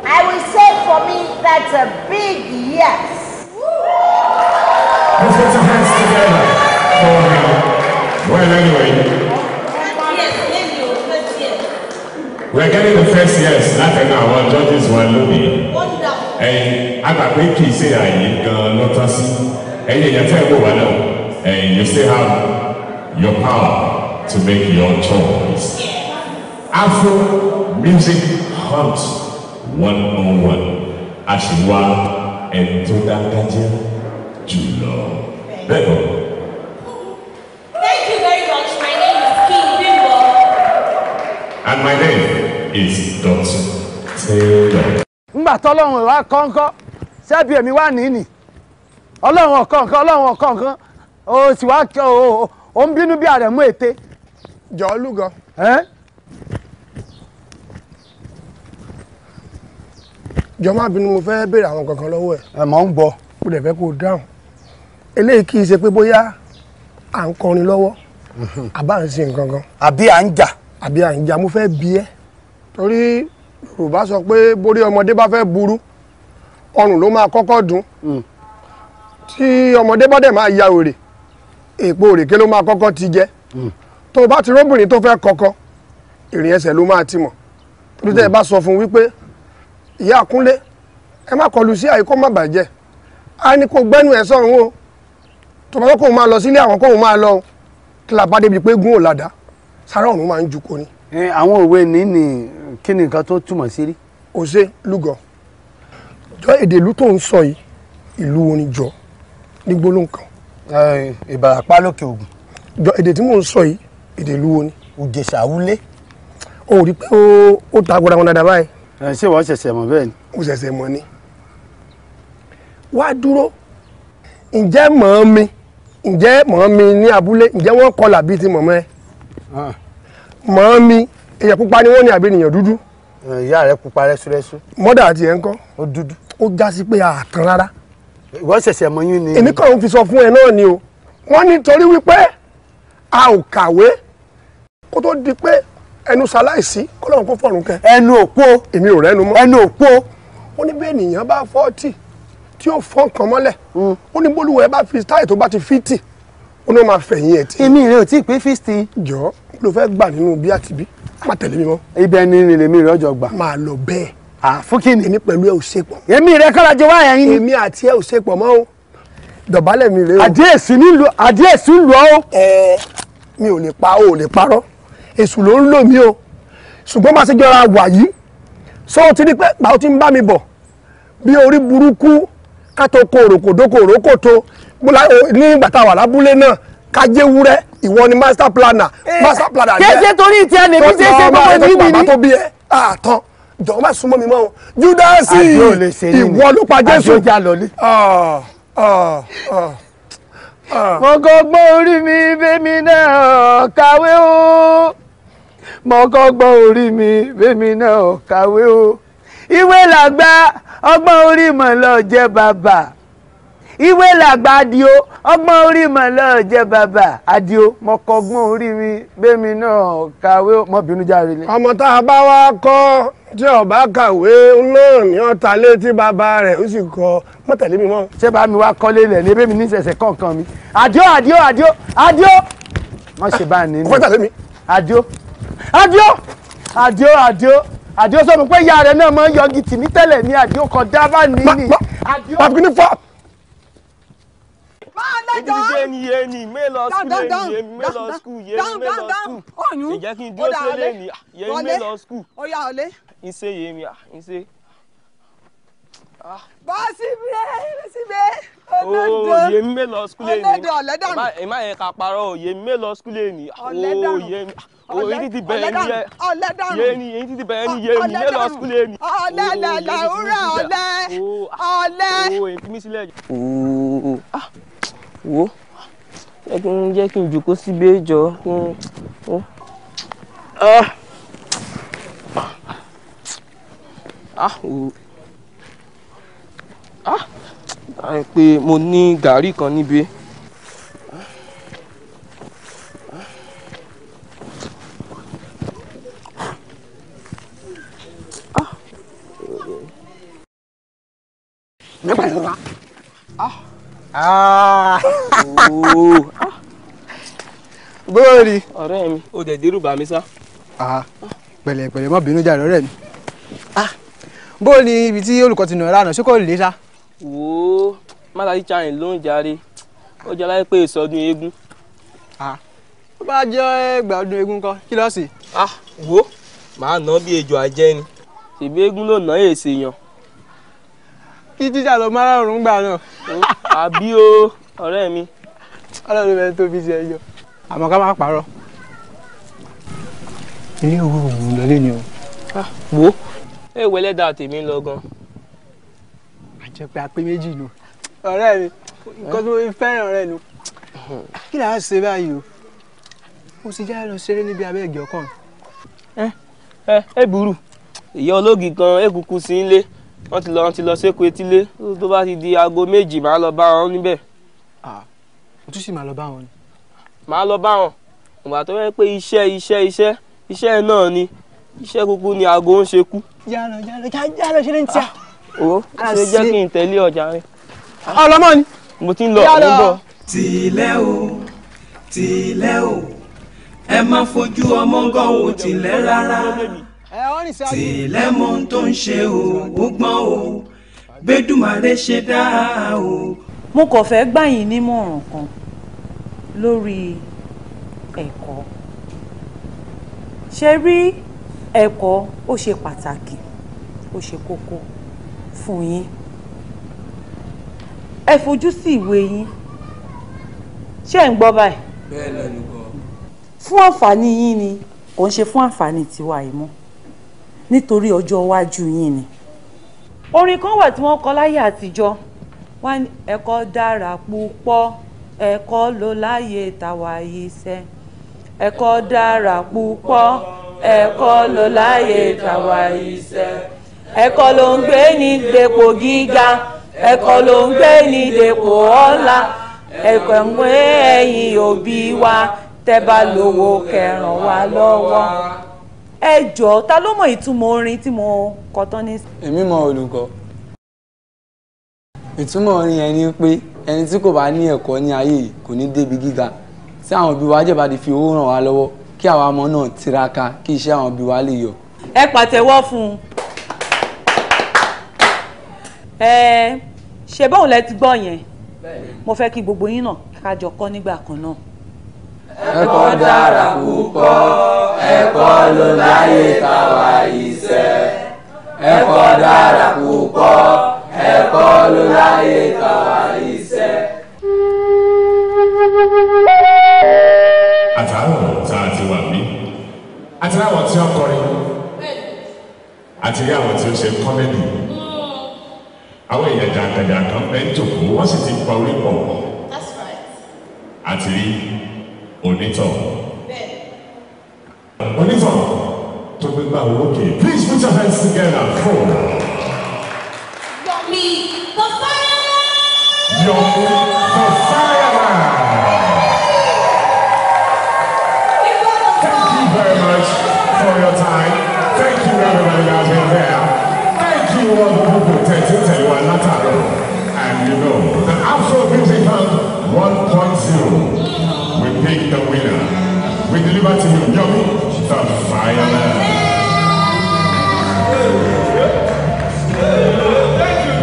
I will say for me, that's a big yes. Let's put your hands together for him. Well, anyway, Yes, yes, first yes. we're getting the first yes látẹnu àwọn judges wa lónìí. Wonderful. Ẹ̀yin agbàgbé kì í ṣe àyè gan-an ló tọ́ sí. Ẹ̀yin èèyàn tẹ́ ẹ̀ wò wá náà, ẹ̀yin you still have Your power to make your choice. Afro Music Hunt 101. Àṣìwá ẹni tó dáńgájíá jùlọ. Bẹ́ẹ̀ kọ́. Thank you very much. My name is King Bimbo. And my name is Dr. Taylor. Ngbà tọ́lọ́run wá kọ́ńkọ́ sẹ́bi èmi wà níní ọlọ́run ọ̀kọ̀ọ̀kan ọlọ́run ọ̀kọ̀ọ̀kan ó sì wá ó ń bínú bí àrẹ̀mú ète. Jọ lúgọ. Jọ má bínú, mo fẹ́ béèrè àwọn kankan lọ́wọ́ ẹ̀. Ẹ mọ̀ ń gbọ́. Mo dẹ̀ fẹ́ kó o dáhùn. Eléyìí kì í ṣe pé bóyá à ń kọrin lọ́wọ́ àbá ń ṣe nǹkan kan. Àbí à ń jà. Àbí à ń jà, mo fẹ́ bi ẹ́. Torí Yorùbá sọ pé borí ọmọdé bá fẹ́ burú, ọrùn ló máa kọ́kọ́ dùn. Tí ọmọdé bá dẹ̀ máa ya òrè, èpo òrèké ló máa kọ́kọ́ ti jẹ. Tó o bá ti róbìnrin tó fẹ́ kọ́kọ́, ìrìn ẹsẹ̀ ló máa ti mọ̀. Torí tẹ́ ẹ bá sọ fún wípé ìyá Kúnlé, ẹ má kọlu sí àyíkó má bàjẹ́, á ní kó gbẹ́nu ẹ̀ sọ̀run o. Tó bá fẹ́ kóun máa lọ sílé àwọn kóun máa lọ o. Kí la bá débi pé gún òlàdá, sára ọ̀run máa ń ju ko ni. Àwọn òwe ní kí ni nǹkan tó túmọ̀ sí rí. Ó ṣe lúgọ. Jọ èdè ìlú tó ń sọ yìí, ìlú wo ni jọ ní gbólóhùn kan? Ìbàràpá lókè Ògùn. Jọ èdè tí mò ń sọ yìí, èdè ìlú wo ni? Ìjẹ̀ṣà Wúlé. O rí pé ó ta gbọdọ̀ wọn dáadáa báyìí. Ṣé wọ́n ṣẹ̀ṣẹ̀ mọ̀ bẹ́ẹ̀ ni? Mo ṣẹ̀ṣẹ̀ mọ̀ ni. Wá dúró, ǹjẹ́ mọ̀ mi, ǹjẹ́ mọ̀ mi ní abúlé, ǹjẹ́ wọ́n kọlà bíi ti mọ̀mọ́ ẹ? Mọ̀ mi, èèyàn pupa ni wọ́n ní àbí ènìyàn dúdú? Ìyá rẹ pupa rẹ́súrẹ́sú. Mọ́dà àti ẹ̀ ń kọ́. Ó dúdú. Ó já sí pé àtàn rárá. Ìwọ ṣẹ̀ṣẹ̀ mọ̀ yín ni. Èmi kàn ń fi sọ fún ẹ náà ni o. Wọ́n ní torí wípé a ò kàwé kó tó di pé ẹnu ṣaláìsí kọ́lọ́run kó fọ̀run kẹ. Ẹnu òpó. Èmi ò rẹ́nu mọ́. Ẹnu òpó. Ó ní bí ènìyàn bá 40 tí ó fọ́n kan mọ́lẹ̀. Ó ní bólúwẹ̀ bá fi táì tó bá ti fìtì, ó ní ó máa fẹ̀yìn ẹ̀ tí. Èmi rẹ ò tí ì pé 50. Jọ ló fẹ́ gbà nínú bí àti bí, má tẹ̀lé mi mọ́. Ibẹ̀ ni lèmi rẹ ọjọ́ gbà. Máa lọ bẹ́ẹ̀. Fún kí ni? Èmi pẹ̀lú ẹ ò ṣe pọ̀. Èmi rẹ kọ́ra jẹ wáyà yín ni. Èmi àti ẹ ò ṣe pọ̀ mọ́ o. Dọ̀bálẹ̀ mi rèé o. Àdíyèsí nílùú àdíyèsí ń lọ o. Ẹ mi ò lè pa o ò lè parọ́. Èṣù ló ń lò mí o. Ṣùgbọ́n má ṣe jọra wà yìí. Sọ ti rí pé báwo ti ń bá mi bọ̀ bí orí burúkú ká tó ko òròkòdó ko òrókòtó nígbà tá a wà lábúlé náà ká jẹ́ wúrẹ́, ìwọ ni master planner. Master planner jẹ́. Kí ṣe torí ti ẹ lèmi ṣe ṣe gbogbo níbi ni. Bàbá tó bí ẹ àtàn jọ̀wọ́ má súnmọ́ mi mọ́ o. Júdásì ìwọ ló pa Jésù. Mo kọ́gbọ́n orí mi bẹ́mi náà kàwé o. Mo kọ́gbọ́n orí mi bẹ́mi náà kàwé o. Ìwé làgbà ọgbọ́n orí mọ̀ lọ jẹ́ bàbá. Ìwé làgbà adio ọgbọ́n orí mọ̀ lọ jẹ́ bàbá. Adio mo kọ́gbọ́n orí mi bẹ́mi náà kàwé o. Mo bínú járe ni. Ọmọ tá a bá wá kọ́ tí ó bá kàwé náà ní ọ̀tá létí bàbá rẹ̀ ó sì kọ́ mọ́ tẹ̀lé mi mọ́. Ṣé bá mi wá kọ́lé lẹ̀ ní ebí mi ní ṣẹ̀ṣẹ̀ kọ̀ọ̀kan mi. Adio adio adio adio má ṣe bá a ní. Ọkọ tẹ̀lé mi. Adio adio adio adio adio sọ mi pé ìyá rẹ̀ náà máa ń yọgi tì mí tẹ́lẹ̀ ní adio kan dá bá ní ní. Pàbí ní fọ́. Bọ́sì bẹ́ẹ̀ síbẹ̀ olódo olódo ọ̀lẹ́dànù. Ẹ má yẹ ká parọ́ o, yèmí mélòó skul lè ní. Ọ̀lẹ́dànù ọ̀lẹ́dànù yèmí títí bẹ̀rẹ̀ ní yèmí mélòó skul lè ní. Ọ̀lẹ́lẹ̀lẹ̀ òwúrọ̀ ọ̀lẹ́ ọ̀lẹ́. O èmi fi mí sílẹ̀. Ooo wo jẹ́ kí n jòkó síbi jọ kí n. Pé mo ní gàárì kan níbí. Bóòrí. Ọ̀rẹ́ mi, o dẹ̀ dẹ́rù bà mí sá. Pẹ̀lẹ́ pẹ̀lẹ́, má bínú jàre ọ̀rẹ́ mi. Bóòrí ibi tí olùkọ́ ti nà ẹ́ lánàá, ṣé kò lè sá? Wo mátàlí challenge ló ń jàre, ó jẹ́ láyé pé ìsọdún eégún. Ó bá jẹ́ gbádùn eégún kan kí ló sì. Ah wo màá ná bí ejò ajẹ́ ni ṣèbí eégún ló ná èsè yan. Kí jíjà lọ márùn-ún gbà náà. Àbí o ọ̀rẹ́ mi. Ọlọ́run bẹ́ẹ̀ tó fi ṣe ẹjọ́. Àmọ́ ká má parọ́. Ilé owó òun lọlé ni o. Wo ẹ wẹlẹ́dà tèmi lọ gan. Àjẹpẹ́ apé méjì nù. Ọ̀rẹ́ mi nǹkan tó fẹ́ràn ọ̀rẹ́ nu. Kí là á ṣe báyìí o? Ó sì já lọ ṣeré níbi abẹ́ ìgè ọkàn. Ẹ burú ìyá ológi kan èkúkú sí ilé wọ́n ti lọ sékòó etílé tó bá ti di aago 2 màá lọ bá wọn níbẹ̀. O tún sì máa lọ bá wọn ni. Màá lọ bá wọn ìgbà tó yẹ pé iṣẹ́ náà ni iṣẹ́ kúkú ni aago ń ṣe kú. Já lọ ṣeré ní tíá. O ṣe jẹ́ kí n tẹ̀lé ọjà rẹ. Ọlọ́mọ ni. Mo ti ń lọ, mo ń bọ̀. Tìlẹ́ o, tìlẹ́ o, ẹ má fojú ọmọ gan wò tìlẹ́ rárá. Tìlẹ́ mọ ohun tó ń ṣe o, ó gbọ́n o, Bẹ́dùmarè ṣe dáa o. Mo kàn fẹ́ gbà yín nímọ̀ràn kan lórí ẹ̀kọ́. Ṣe rí ẹ̀kọ́ ó ṣe pàtàkì, ó ṣe kókó fún yín. Ẹ fojú sí ìwé yín. Ṣé ẹ̀ ń gbọ́ báyìí? Bẹ́ẹ̀ ni olùkọ́. Fún àǹfààní yín ni, kò ń ṣe fún àǹfààní tiwa yìí mọ́. Nítorí ọjọ́ iwájú yín ni. Orin kan wà tí wọ́n kọ láyé àtijọ́. Wọ́n ní ẹ̀kọ́ dára púpọ̀, ẹ̀kọ́ ló láyé tàwa yìí sẹ́. Ẹ̀kọ́ dára púpọ̀, ẹ̀kọ́ ló láyé tàwa yìí sẹ́. Ẹ̀kọ́ ló ń gbé ní dépò gíga, ẹ̀kọ́ ló ń gbé ní dépò ọlá. Ẹ̀kọ́ ń gbé ẹ̀yin òbí wa, tẹ́ bá lówó kẹ́ ràn wá lọ́wọ́. Ẹ jọ̀ọ́, ta ló mọ ìtumọ̀ orin tí mo kọ tán ní. Èmi mọ olùkọ́. Ìtumọ̀ orin yẹn ni pé ẹni tí kò bá ní ẹ̀kọ́ ní ayé yìí kò ní débi gíga. Tí àwọn òbí wa jẹ́ bá ti fi owó ràn wá lọ́wọ́ kí àwa ọmọ náà tiraka kí iṣẹ́ àwọn òbí wa lè yọ. Ẹ pàtẹ́wọ́ fún un. Ẹ ṣe bóun lẹ ti gbọ́ yẹn. Mo fẹ́ kí gbogbo yín náà ká jọ kọ́ nígbà kan náà. Ẹ̀kọ́ dára púpọ̀, ẹ̀kọ́ ló láyé tàwa iṣẹ́. Ẹ̀kọ́ dára púpọ̀, ẹ̀kọ́ ló láyé tàwa iṣẹ́. Àtàrọ̀ tá a ti wà mí, àti láwọn tí ó kọrin, àti rí àwọn tí ó ṣe kọ́mẹ́dì. Àwọn èèyàn jàǹkànjàǹkàn bẹ́ẹ̀ ń jòkó, wọ́n sì ti pa orí pọ̀. Àti rí onítọ̀. Onítọ̀ tó gbégbá orókè. Please put your hands together for Yomi the Fireman. Yomi the Fireman. Thank you very much for your time. Thank you everybody that's been there. Thank you all the people tẹ̀tí tẹ̀lé wa látàárọ̀. And you know, the Afro Music Hunt 1.0. We pick the winner. We deliver to you Yomi the Fireman. Thank you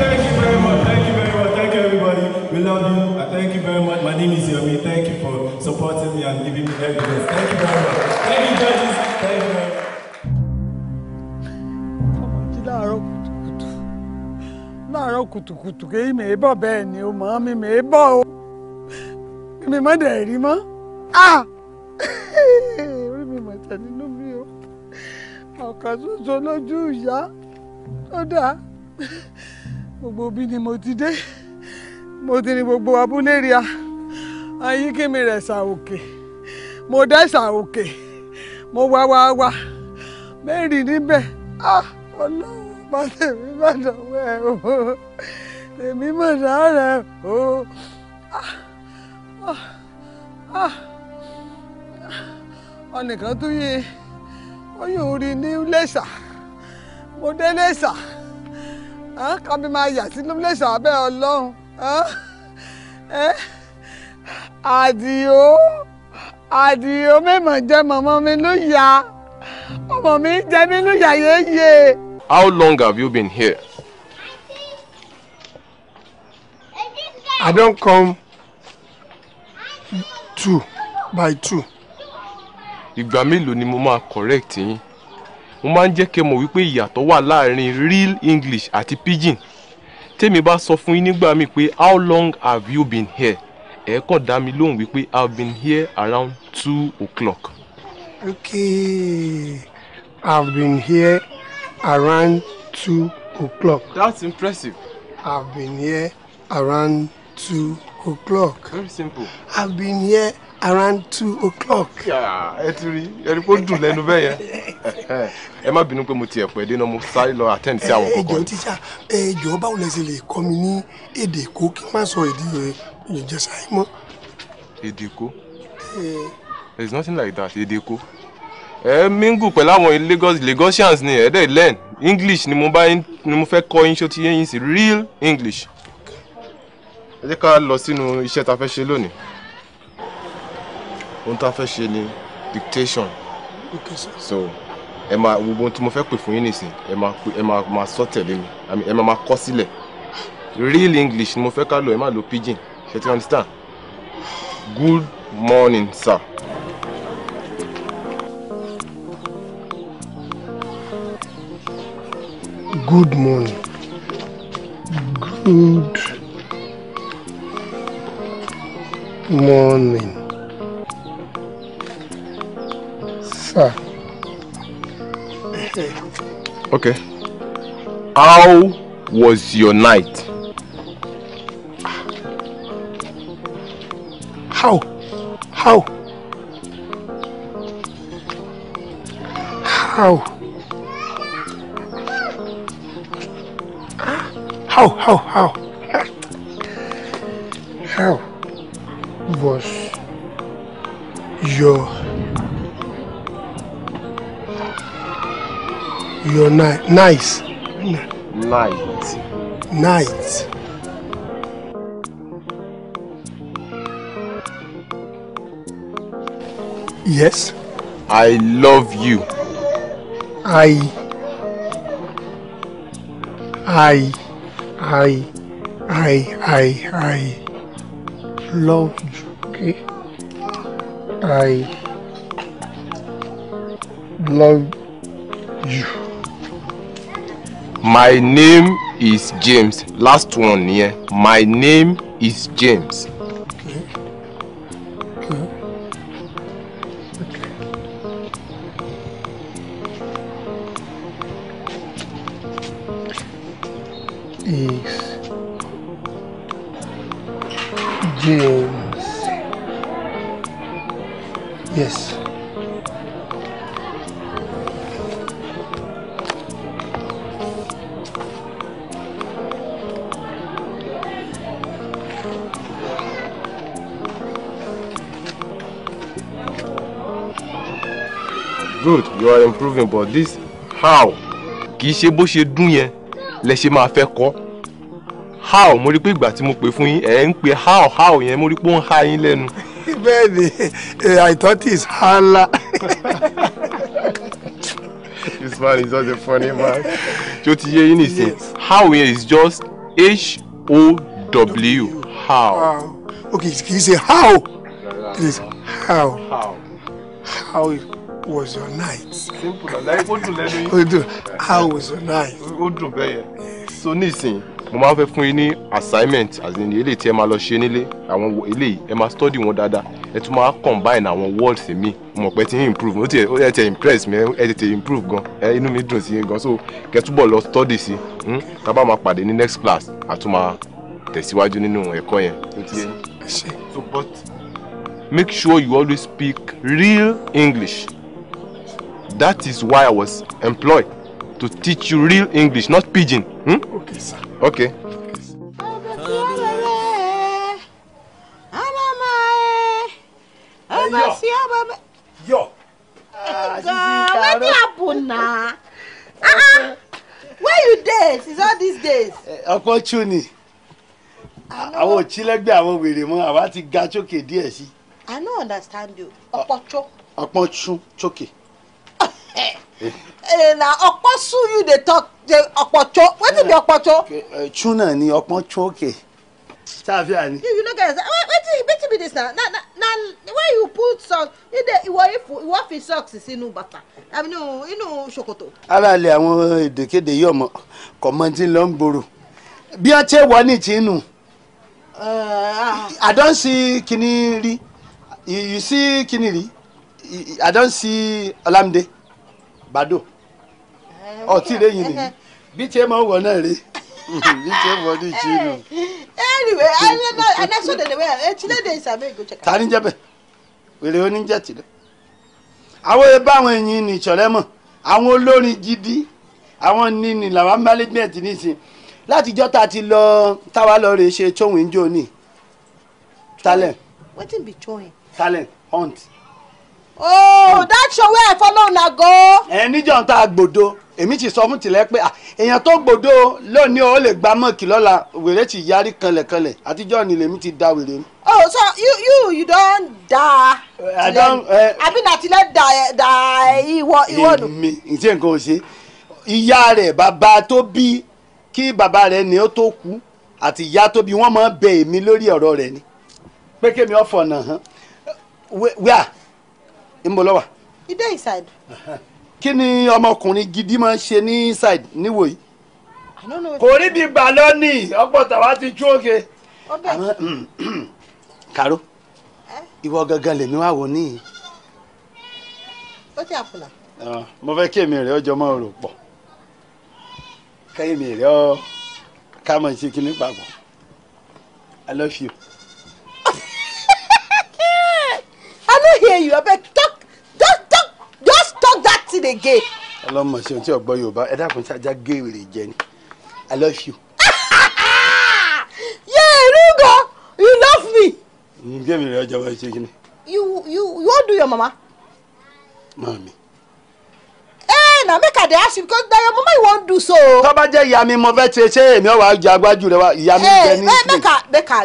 very much. Thank you very much. Thank you, everybody. We love you. I thank you very much. My name is Yomi. Thank you for supporting me and giving me evidence. Thank you very much. Thank you, judges. Thank you very much. Láàárọ̀ kùtùkùtù kí mi bọ̀ bẹ́ẹ̀ ni o mọ̀ mi mi bọ̀ o mi mọ̀ dẹ̀ rí mọ́. Orí mi mọ̀ tẹ̀ nínú mi o, ọ̀kan ṣoṣo lójú ìyá ó dáa. Gbogbo bí ni mo ti dé, mo ti ní gbogbo abúlé rí a ayé kí mi rẹ̀ ṣà òkè, mo dẹ́ ṣà òkè, mo wá wá wá mẹ́rin níbẹ̀. Ọlọ́run bá tèmi bá dọ̀wọ́ ẹ o, tèmi mọ̀ sára o. Ọ̀nìkan tún yé ó yóò rí ní Iléṣà, mo dé Iléṣà ká mi máa yà sínú Iléṣà abẹ́ Ọlọ́run. Àdìó Àdìó mẹ́mọ̀ jẹ́ mọ̀mọ́ mi ló yà, ọmọ mi jẹ́ mi ló yà yéye. How long have you been here? I don't come 2 by 2. Ìgbà mélòó ni mo máa correct yín? Mo máa ń jẹ́ kẹ́ mọ̀ wípé ìyàtọ̀ wà láàrin real English àti pidgin. Tèmi bá sọ fún yín nígbà míì pé how long have you been here? Ẹ kàn dá mi lóhùn wípé I've been here around 2 o'clock. Okay, I've been here around 2 o'clock. That's impressive. I've been here around 2 o'clock. Very simple. I've been here around 2 o'clock. Ẹ ti rí ẹni kó dùn lẹ́nu bẹ́ẹ̀ yẹn. Ẹ má bínú pé mo tiẹ̀ pẹ́ dé náà, mo sáré lọ attend sí àwọn Ẹ kọ̀ọ̀kan. jọ̀ọ́ tíṣà, ẹ jọ̀ọ́, báwo lẹ ṣe lè kọ́ mi ní èdè Èkó kí n má sọ èdè Ìjẹ̀ṣà yìí mọ́? Èdè Èkó? There is nothing like that, èdè Èkó. Ẹ mingle pẹ̀lú àwọn Lagosians ni ẹ dẹ̀ learn English ni mo bá yín ni mo fẹ́ kọ́ yín, ṣó ti yé yín sí? Real English. Ẹ jẹ́ ká lọ sínú iṣẹ́ ta fẹ́ ṣe lónìí. Ohun tá a fẹ́ ṣe ni dictation. Okay, sir. So ẹ máa gbogbo ohun tí mo fẹ́ pè fún yín nìsín, ẹ máa pè, ẹ máa máa sọ tẹ̀lé mi. I mean, ẹ máa máa kọ sílẹ̀. Real English ni mo fẹ́ ká lò, ẹ má lo pidgin. Ṣé ti understand? Good morning, sir. Good morning. Good morning, sir. Okay. How was your night? How? How? How? How? How? How? How was your night? Nice. Night. Night. Yes. I love you. I love you. Okay. I love you. My name is James. Last one here. My name is James. Okay. Okay. Okay. Is James. Yes. Good, you are improving, but this how kì í ṣe bó ṣe dún yẹn lẹ ṣe máa fẹ́ kọ́. How, mo rí pé ìgbà tí mo pè fún yín, ẹ̀ ń pe how how yẹn, mo rí pé ó ń há yín lẹ́nu. Bẹ́ẹ̀ni, I thought it's hala. This man is just a funny man. Ṣé o ti yé yín nìsín? How yẹn is just H O W, how. How. Okay, kì í ṣe how. It is how. How. How was your night? Simple na láyé, ó dùn lẹ́nu yín. Ó dùn. How was your night? Ó dùn bẹ́ẹ̀ yẹn. So nísìn, mo máa ń fẹ́ fún yín ní assignment, as in eléyìí tí ẹ máa lọ ṣe nílé. Àwọn eléyìí, ẹ máa study wọn dáadáa, ẹ tún máa combine àwọn words mi. Mo mọ̀ pé tí ń improve, ó ti impress mi, ẹ tètè improve gan, ẹ inú mi dùn sí yín gan. So kẹ́ túbọ̀ lọ study sí, Tá bá máa pàdé ní next class, a tún máa tẹ̀síwájú nínú ẹ̀kọ́ yẹn. Ó ti yé yín? So but make sure you always speak real English. That is why I was employed, to teach you real English, not pidgin. Hmm? Okay, sir. Okay. Yo. God, wetin happen na? Ah, where you dey since all these days? Ọ̀pọ̀ tún ni àwọn òtílẹ́gbẹ́ àwọn wèrè mọ́, àwa ti ga sókè díẹ̀ sí. I no understand you. Ọ̀pọ̀cho. Ọ̀pọ̀ tún sókè. Eh, na ọ̀pọ̀su you dey talk, dey ọ̀pọ̀cho. Wetin be ọ̀pọ̀cho? Tún náà ni ọ̀pọ̀ tún òkè. Sáfíà ni. You no get wetin be this na? Na Na when you put socks, ìwọ fi socks sínú bàtà, inú ṣòkòtò. Ara lè àwọn èdèkéde yìí ọmọ kò mọ tí ń lọ ń gbòòrò. Bí wọ́n ṣe wọ ní tìǹnù. I don see kini rí. You see kini rí. I don see Olamide Bado. Ọtí rẹ̀ yìí nìyí. Bí tiẹ̀ máa ń wọ̀ náà rí. Bí tiẹ̀ wọ ní tìǹnù. Anyway, I know the way. Chile dey sabi go check. Ta ni jẹ́ bẹ́ẹ̀? Wèrè oníjẹ́ tìlẹ̀. Àwọn ebá àwọn èyí ní ìṣọ̀rẹ́ mọ̀. Àwọn olórin gidi. Àwọn ní làwọn management nísìn. Látijọ́ tá a ti lọ táwa lọ rè ṣe tóun ń jò ní. Talent. Wetin be chowing? Talent hunt. Oh, that show wey I follow una go. Ẹ níjọ́ tá a gbòdo, èmi ti sọ fún tìlẹ̀ pé èèyàn tó gbòdo lónìí ó lè gba mọ́ọ̀kì lọ́la, wèrè ti yarí kanlẹ̀kanlẹ̀, àtijọ́ ni lèmi ti da wèrè. Oh, so you don da. I don. Abi na tilẹ̀ da ìwọ nù. Èmi ǹjẹ́ nǹkan ò ṣe. Ìyá rẹ̀ bàbá tó bí kí bàbá rẹ̀ ni ó tó kú àti ìyá tó bí wọ́n máa ń bẹ èmi lórí ọ̀rọ̀ rẹ̀ ni. Pé kémi ọ̀fọ̀ náà hàn. Wíwá ń bọ̀ lọ́wọ́. You dey inside. Kí ni ọmọkùnrin gidi máa ń ṣe ní inside níwòyí? I no know. Kò rí bí gbà lọ́nìí, ọ̀pọ̀ tàwa ti tú òkè. Kàró, ìwọ gangan lèmi wá wò ní. Wetin happen na? Mo fẹ́ kí èmi rẹ̀ ọjọ́ máa rò pọ̀. Kẹ́yìn mi rẹ̀ ọ́ ká mọ̀ ṣe kíní papọ̀. I love you. I no hear you. Abeg talk, just talk that thing again. Ọlọ́mọ ṣeun tí ọ̀gbọ́n Yorùbá ẹ dákun tí ajá gé èrè jẹ ni. I love you. Yeah, Rugo, you love me. Ǹjẹ́ mi rẹ̀ ọjọ́ bá ṣe kíni? You wan do your mama? Màmí. Eh, na make I dey ask you because na your mama you wan do so. Tó bá jẹ́ ìyá mi mo fẹ́ ṣe ṣé èmi ọ̀wà ọjà agbájú rẹ wá ìyá mi jẹ ní village.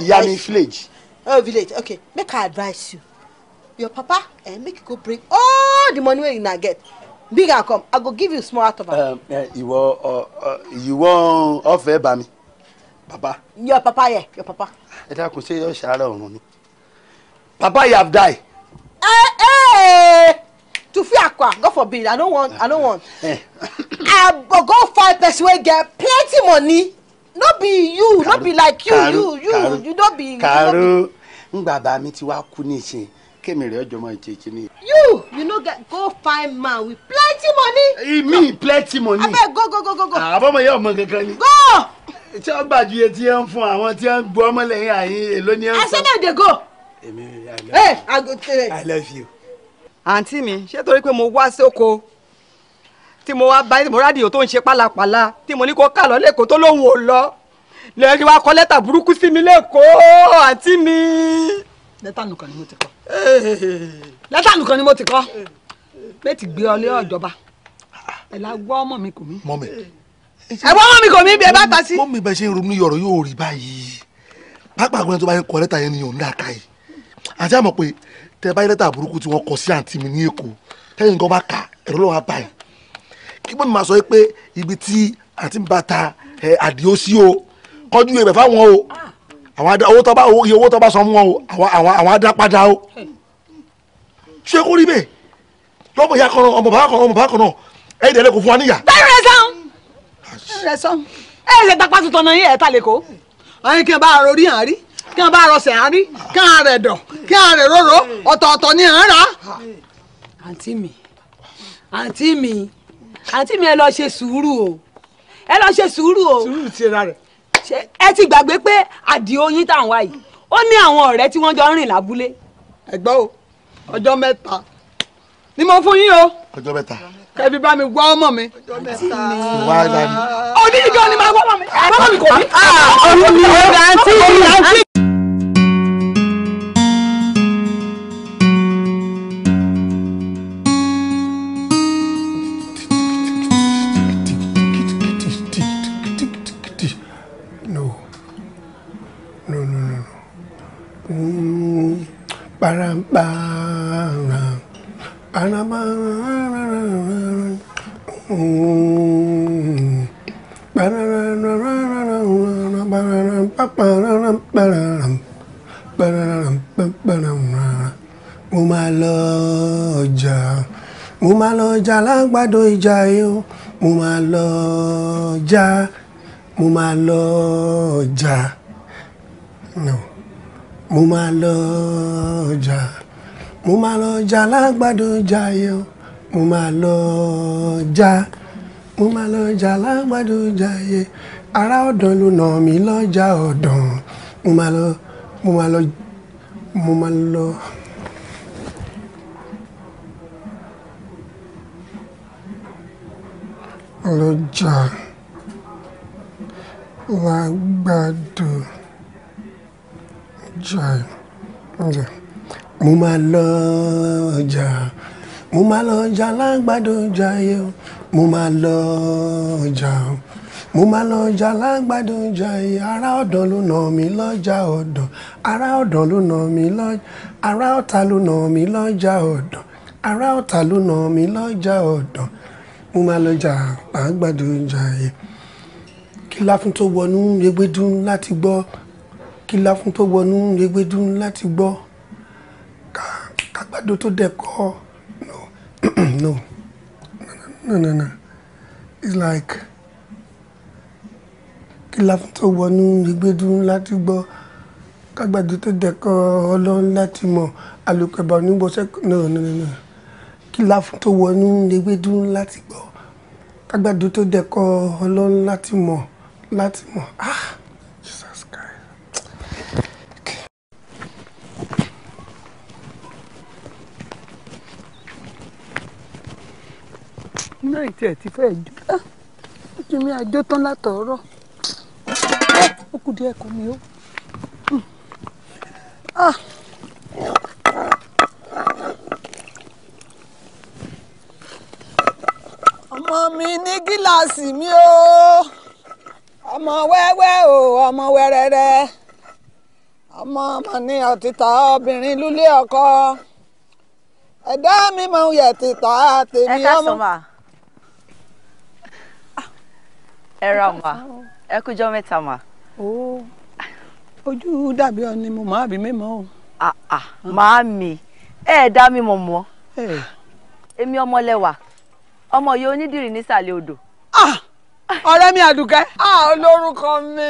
Ìyá mi village. Oh, village. Okay, make I advise you. Your papa, make you go bring all the money wey una get. Big and come. I go give you small out of am. Ìwọ ọ̀fẹ́ bá mi. Papa. Your papa, yeah, your papa. Ẹ dákun ṣé yóò ṣàárọ̀ ọ̀run ni. Papa, you have died. Eh, Tufi akwa, God forbid. I don't want. I go find person wey get plenty money. No be you, no be like you, you no be. Karo, ngbà bá mi ti wá kú nísìn. Kémi rẹ̀ ọjọ́ máa ṣe kíní. You no get go find man with plenty money. Me plenty money. Abeg go. Àbọ̀mọ̀ yẹ ọmọ kankan ni. Go. Ṣé wọ́n gbàjú iye tí ń fún àwọn tí ń bu ọmọ lẹ́yìn àyín èló ni ẹ ń sọ. I say make dey go. Èmi I go tell. I love you. Àǹtí mi, ṣé torí pé mo wá sóko tí mo wá bá mo rádìò tó ń ṣe pálapàla tí mo ní kó kà lọ lẹ́kọ̀ọ́ tó lóun ò lọ lẹ́yìn wá kọ lẹ́tà burúkú sí mi lẹ́kọ̀ọ́ àǹtí mi. Lẹ́tà nìkan ni mo ti kọ. Lẹ́tà nìkan ni mo ti kọ. Bẹ́ẹ̀ ti gbé ọ lé ọ̀jọba. Ẹ̀ la gbọ́ ọmọ mi kò mí. Mọ́mì. Ẹ wọ́n ọmọ mi kò mí bí ẹ bá ta sí. Mọ́mì bẹ́ẹ̀ ṣe ń ronú ọ̀rọ̀ yóò rí báyìí. Pápá àgbẹ̀ tó bá ń kọ lẹ́tà yẹn ni òun láka yìí. Àti àmọ̀ pé tẹ bá lẹ́tà burúkú tí wọ́n kọ sí àǹtí mi ní Èkó tẹ́yìn nǹkan bá kà ẹ̀rọ lọ́wọ́ báyìí. Kí mọ́mì máa sọ pé ibi tí àǹtí mi bá ta àdìó sí o kọjú ibẹ̀ fáwọn o àwọn owó tó bá iye owó tó bá san fún wọn o àwọn adá padà o. Ṣé kó rí bẹ́ẹ̀ lọ́mọ ìyá kan náà ọmọ bàbá kan náà ọmọ bàbá kan náà ẹ̀yìn tẹ̀lé kò fún wa níyà. Bẹ́ẹ̀ rẹ sàn rẹ sàn ẹ ṣe tapá tuntun náà yín ẹ̀ ta lè kó ọyìn kí n bá rorí hàn rí kí n bá rọsẹ̀ hàn rí kí n rẹ̀ dọ̀ kí n rẹ̀ róró ọ̀tọ̀ọ̀tọ̀ ni hàn rà. Àǹtí mi àǹtí mi àǹtí mi ẹ lọ ṣe sùúrù o ẹ lọ ṣe sùúrù o. Sùúrù ti ra rẹ̀. Ṣé ẹ ti gbàgbé pé àdìo yín tá à ń wá yìí ó ní àwọn ọ̀rẹ́ tí wọ́n jọ ń rìn lábúlé. Ẹ̀gbọ́n o ọjọ́ mẹ́ta ni mo fún yín o. Ọjọ́ mẹ́ta. Kẹ́bí bá mi wá ọmọ mi. Wá dání. Onídìí gan ni màá wá ọmọ mi. Ọmọ mi kò ní. Ọmọ mi àǹtí mi àǹtí. No. No, no, no, no. Ba-ram-ba-ram. Ba-ram-ba-ram. Ba-ram-ba-ram. Ba-ram-ba-ram. Ba-ram-ba-ram. Mo máa lọ ọjà, mo máa lọ ọjà lágbàdo ìjà yìí o. Mo máa lọ ọjà, mo máa lọ ọjà. No. Mo máa lọ ọjà, mo máa lọ ọjà lágbàdo ìjà yìí o. Mo máa lọ ọjà, mo máa lọ ọjà lágbàdo ìjà yìí. Ará ọ̀dàn ló nà mí lọ́jà ọ̀dàn. Mo máa lọ, mo máa lọ, mo máa lọ. Lọ́jà lágbàdo ìjà ọjà. Mo máa lọ ọjà, mo máa lọ ọjà lágbàdo ìjà yìí o. Mo máa lọ ọjà, mo máa lọ ọjà lágbàdo ìjà yìí. Ará ọ̀dàn ló nà mí lọ́jà ọ̀dàn. Ará ọ̀dàn ló nà mí lọ́jà. Ará ọ̀tà ló nà mí lọ́jà ọ̀dàn. Ará ọ̀tà ló nà mí lọ́jà ọ̀dàn. Mo máa lọ ọjà lágbàdo ìjà yìí. Kí láfún tó wọnú ewédú láti gbọ́. Kí láfún tó wọnú ewédú láti gbọ́. Kágbàdo tó dẹ̀kọ́. No, no, no, no, no. It's like kí láfún tó wọnú ewédú láti gbọ́. Kágbàdo tó dẹ̀kọ́ ọlọ́run láti mọ̀. Alùpẹ̀bà onígbọ̀nsẹ̀. No, no, no, no. Kí láfún tó wọnú ewédú láti gbọ́. Kágbàdo tó dẹ̀kọ́ ọlọ́run láti mọ̀, láti mọ̀. Ah, Jesus Christ. Náà tí ẹ ti fẹ́ jó ojú mi àjò tán látọ̀ọ́rọ̀, ó kù díẹ̀ kù mí ó. Ọmọ mi ní gíláàsì mi o, ọmọ wẹ́wẹ́ o, ọmọ wẹ́rẹ́rẹ́, ọmọ ọmọ ní ọ̀tìta obìnrin lulẹ̀ ọkọ, ẹ̀dá mi máa ń yẹ tìta tèmi Ẹ káàsán ọmọ. mà. Ẹ ra mà, ẹ kújọ́ mẹ́ta mà. Ojú dàbí ọ ni mo máa bí mímọ́ o. Màámi, ẹ dá mi mọ̀ mọ́. Èmi ọmọlẹ́wà, ọmọ yìí onídìrí nísàlẹ̀ odò. Ọ̀rẹ́ mi Àdùkẹ́, olórúkọ mi.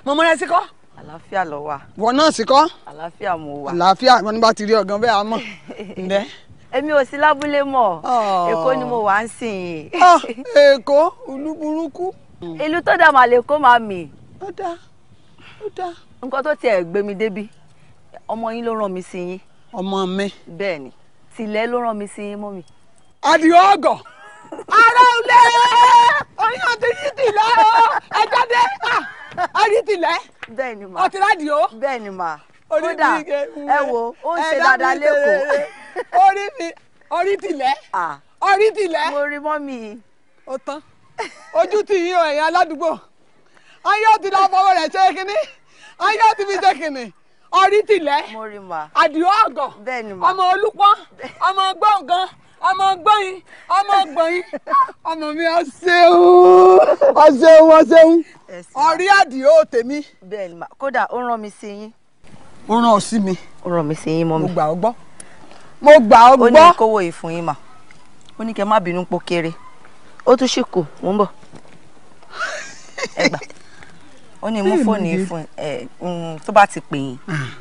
Mọ̀mọ́ rẹ sí kọ́. Àlàáfíà ló wà. Wọ́n náà sí kọ́. Àlàáfíà mo wà. Àlàáfíà, wọn ní bá ti rí ọ̀gán bẹ́ẹ̀ á mọ̀. Ǹdẹ́. Èmi ò sí lábúlé mọ́, Èkó ni mo wà ń sìn yìí. Èkó, ìlú burúkú. Ìlú tó dà màlè kó máa mì. Ó dáa, ó dáa. Nǹkan tó tiẹ̀ gbé mi débí, ọmọ yín ló rán mi sí yín. Ọmọ mi. Bẹ́ẹ̀ ni, tìlẹ̀ ló rán mi sí yín mọ́mì. Àdìo ọgọ̀. Ará ilé oyin àti yí tìlẹ̀ o, ẹ jáde, àrí tìlẹ̀. Bẹ́ẹ̀ ni mà. Ọtí rádìó. Bẹ́ẹ̀ ni mà. Kódà ẹ wo, ó ń ṣe dáadáa lẹ́kọ̀ọ́. Orí mi, orí tìlẹ̀, orí tìlẹ̀. Mo rí mọ́mì. Ó tán, ojú ti yín o ẹ̀yin aládùúgbò. Ayé ó ti lọ fọwọ́ rẹ̀ ṣe kínní, ayé ó ti fi ṣe kínní. Orí tìlẹ̀. Mo rí mà. Àdìo ọgọ̀. Bẹ́ẹ̀ ni mà. Ọmọ Olúpọ́n, ọmọ gbọ̀ngàn, ọmọ gbọ̀yìn, ọmọ gbọ̀yìn. Ọmọ mi ọ ṣeun, ọ ṣeun, ọ ṣeun. Orí Àdìo tèmi. Bẹ́ẹ̀ ni mà, kódà ó rán mi sí yín. Ó rán ọ sí mi. Ó rán mi sí yín mọ́mì. Mo gbà ọ́ gbọ́. Mo gbà ọ́ gbọ́. Ó ní kówó yìí fún yín mà. Ó ní kẹ́ má bínú pó kéré. Ó tún ṣì kù, mò ń bọ̀. Ẹ gbà. Ó ní mú fóònù yìí fún ẹ tó bá ti pè yín.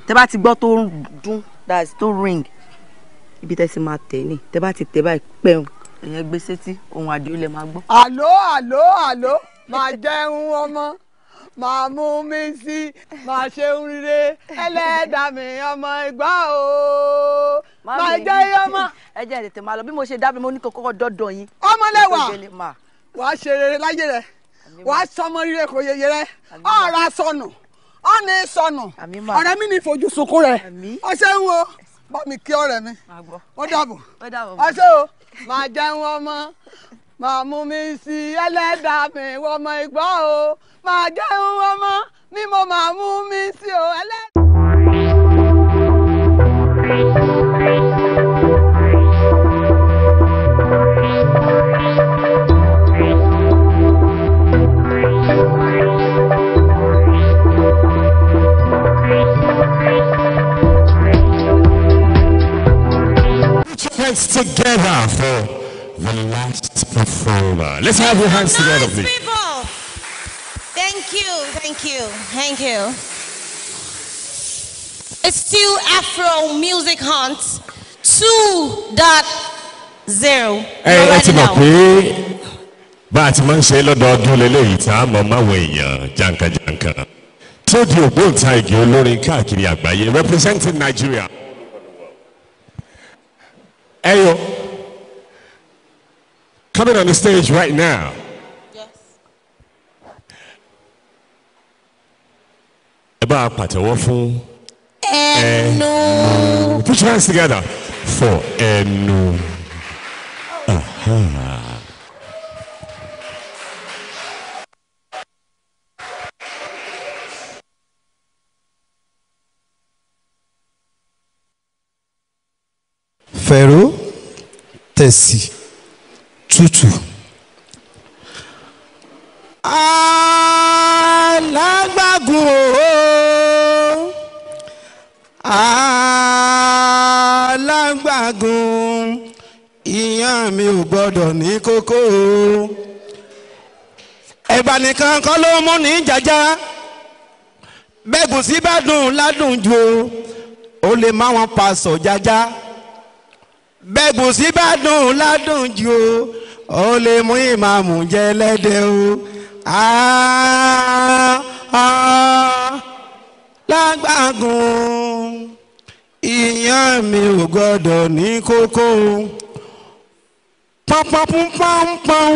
Tẹ́ bá ti gbọ́ tó ń dún, that's tó ring. Ibi tẹ́ ti máa tẹ̀ ní. Tẹ́ bá ti tẹ̀ báyìí pẹ̀hùn. Ẹ̀yẹn gbé sétí, ohun Àdìó lẹ máa gbọ́. Àló àló àló, máa jẹun ọmọ, máa mú mi sí, máa ṣe ń rire, ẹlẹ́dàá mi ọmọ ìgbà o, máa jẹ́ ọmọ. Ẹ jẹ́ tètè máa lọ, bí mo ṣe dábìí mo ní kókó dọ́dọ̀ yín. Ọmọlẹ́wà, wàá ṣe rere láyé rẹ, wàá sọmọ rire kò yeye rẹ, ọ̀rá sọnù, ọ̀nì sọnù, ọ̀rẹ́ mi ní fojú sunkún rẹ, ọṣẹ ń wo, bá mi kí ọ̀rẹ́ mi, ó dàbọ̀, ọṣẹ o, máa jẹun ọmọ, máa mú mi sí ẹlẹ́dàá mi ọmọ ìgbà o, máa jẹun ọmọ ni mo máa mú mi sí o ẹlẹ́dàá. Thank you. Hands together for the last performer. Let's have your hands together, please. People. Thank you, thank you, thank you. It's still Afro Music Hunt 2.0. Ẹ ti mọ̀ pé bá a ti máa ń ṣe lọ́dọọdún lélẹ́yìí tá a mọ̀ máwọn èèyàn jàǹkànjàǹkàn tó di ògbóǹtarìgì olórin káàkiri àgbáyé representing Nigeria. Eyo, coming on the stage right now. Yes. Ẹ bá a pàtẹ́wọ́ fún Ẹnu. Put your hands together for Ẹnu. Aha. Fẹ̀rọ tẹ̀sí tútù. Alágbàgùn ooo, alágbàgùn, ìyàn mi ò gbọ́dọ̀ ní kókó o. Ẹ̀bà nìkan kọ́ ló mú ní jàjà, bẹ́gùn sí bá dùn ládùn ju o, ó lè má wọn paṣọ jàjà. Bẹ́gùn sí bá dùn ládùn jù o, ó lè mú ìmàmù jẹ lẹ́dẹ̀ o. Lágbàgùn, ìyàn mi ò gbọ́dọ̀ ní kókó o. Pọ́npọ́npọ́npọ́n.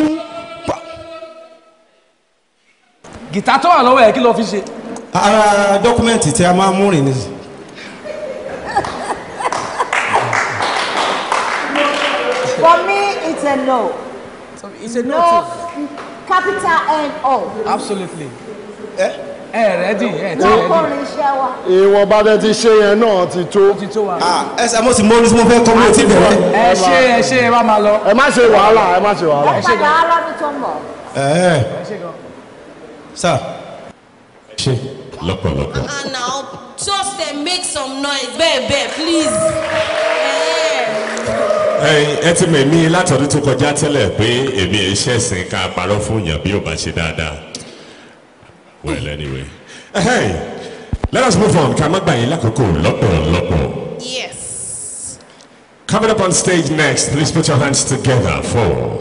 Gìtá tó wà lọ́wọ́ ẹ̀ kí ló fi ṣe. Ara dọ́kúmẹ́ǹtì tí a máa mú rìn ni. For me, it's a no. So it's a no. No, capital N O. Absolutely. Ẹ rẹ́dì, ẹ ti Wọ́n kọ́ rẹ́dì. rin iṣẹ́ wa. Ìwọ̀nba tẹ ti ṣe yẹn náà ti tó. Ẹ ṣe mo sì mọ orin tí mo fẹ́ kọ́ mi ò tí bẹ̀rẹ̀. Ẹ ṣe ẹ ṣe ẹ wá máa lọ. Ẹ má ṣe wàhálà, ẹ má ṣe wàhálà. Ẹ padà á lọ́dún tó ń bọ̀. Ẹ sà. Ṣe lọ́pọ̀lọpọ̀. And now, just make some noise, baby, please. Ẹ ti mọ̀ mí látọdún tó kọjá tẹ́lẹ̀ pé èmi ẹ̀ ṣẹ̀sìn ká parọ́ fún yàn bí ò bá ṣe dáadáa. Well, anyway. Hey, let us move on. Ká má gbà yín lákòókò lọ́pọ̀lọpọ̀. Yes. Coming up on stage next, please put your hands together for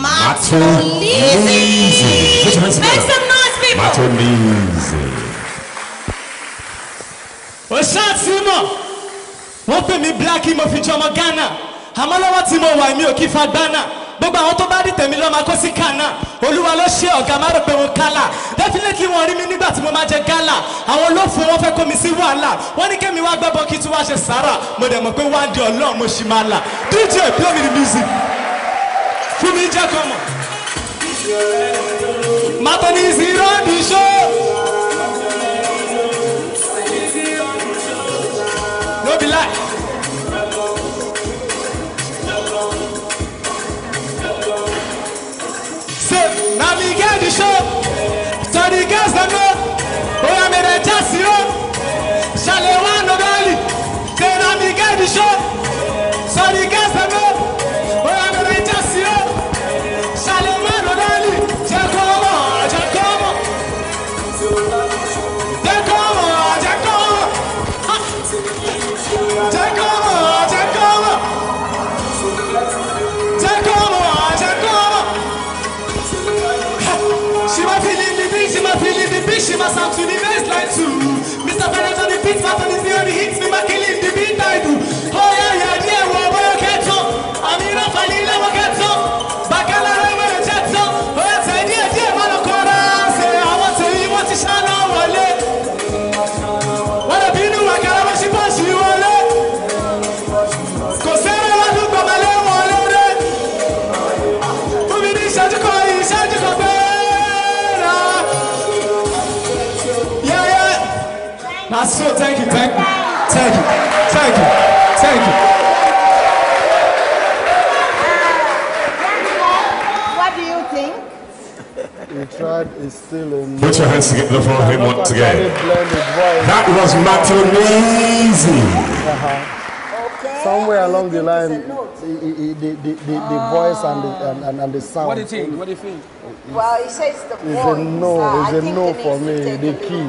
Mato Lizzy. Put your hands Make together. some noise, people. Mato Lizzy. Ó ṣáàtì mọ̀, wọ́n pè mí Blackie, mo fi jọmọ Ghana, àmọ́ lọ́wọ́ tí mo wà mi ò kí fa gbánà. Gbogbo àwọn tó bá rí tèmi lọ́ọ́ máa kó sí kànáà. Olúwa ló ṣe ọ̀gá, má rò pé mo kálà. Definitely wọ́n rí mi nígbà tí mo máa jẹ gálà. Àwọn olófin wọn fẹ́ kó mi sí wàhálà, wọ́n ní kémi wá gbẹ́bọ kí tí wàá ṣe sàárà. Mo dẹ̀ mọ̀ pé wá di Ọlọ́run mo ṣì máa là. DJ, play me the music, fún mi jẹ́ kọ́ mọ̀. Mato Lizzy run the show. No be lie. Say, now me get the show. So the girls them know. Oh, I'm in a chassis. Shall one no dolly. Say, now me get the show. So the girls them know. Oh, I'm in a chassis. Shall one no dolly. Giacomo, Giacomo. Giacomo, Giacomo. Giacomo, Giacomo. Giacomo, Giacomo. She ma feeling the beat, she ma feeling the beat, she ma sound to the baseline too. Mr. Bennett on the beat, Mato Lizzy on the hits, me ma killing the beat I do. Oh yeah, yeah, yeah, wo boyo keto, Amira falila wo keto, Bakala re wo keto. Oh yeah, say yeah, yeah, ma lo kora, say I want to eat, want to shine on wale. What a binu akara wo shi pa shi wale. Kò sẹ́rẹ̀ wá dùn gbọ̀mọ̀lé wọlé dé. Fún mi ní ìṣẹ́jú kan, ìṣẹ́jú kan péré. Yeah, yeah. Na so, thank you, thank you, thank you, thank you, thank you. What do you think? He tried, it's still a no. Put your hands together for him once again. Blended voice. That was Mato Lizzy. Uh-huh. Okay. Somewhere along the line, the voice and the sound. What do you think? What do you think? Well, he says the voice. It's a no. It's a no for me. The key.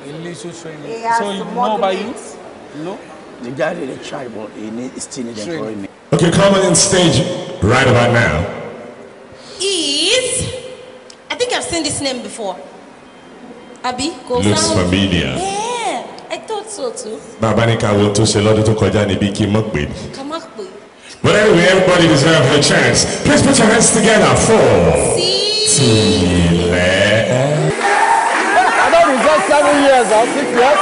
A little training. So you know by you? No. The guy did try, but he still needs employment. Okay, come on stage right about now. Is, I think I've seen this name before. Abi, go Looks familiar. Yeah, I thought so too. Bàbá ní ká wo tó ṣe lọ́dún tó kọjá níbi kí n mọ̀ pé. Come up with. But anyway, everybody deserves a chance. Please put your hands together for Tile. I thought it's just 7 years or 6 years.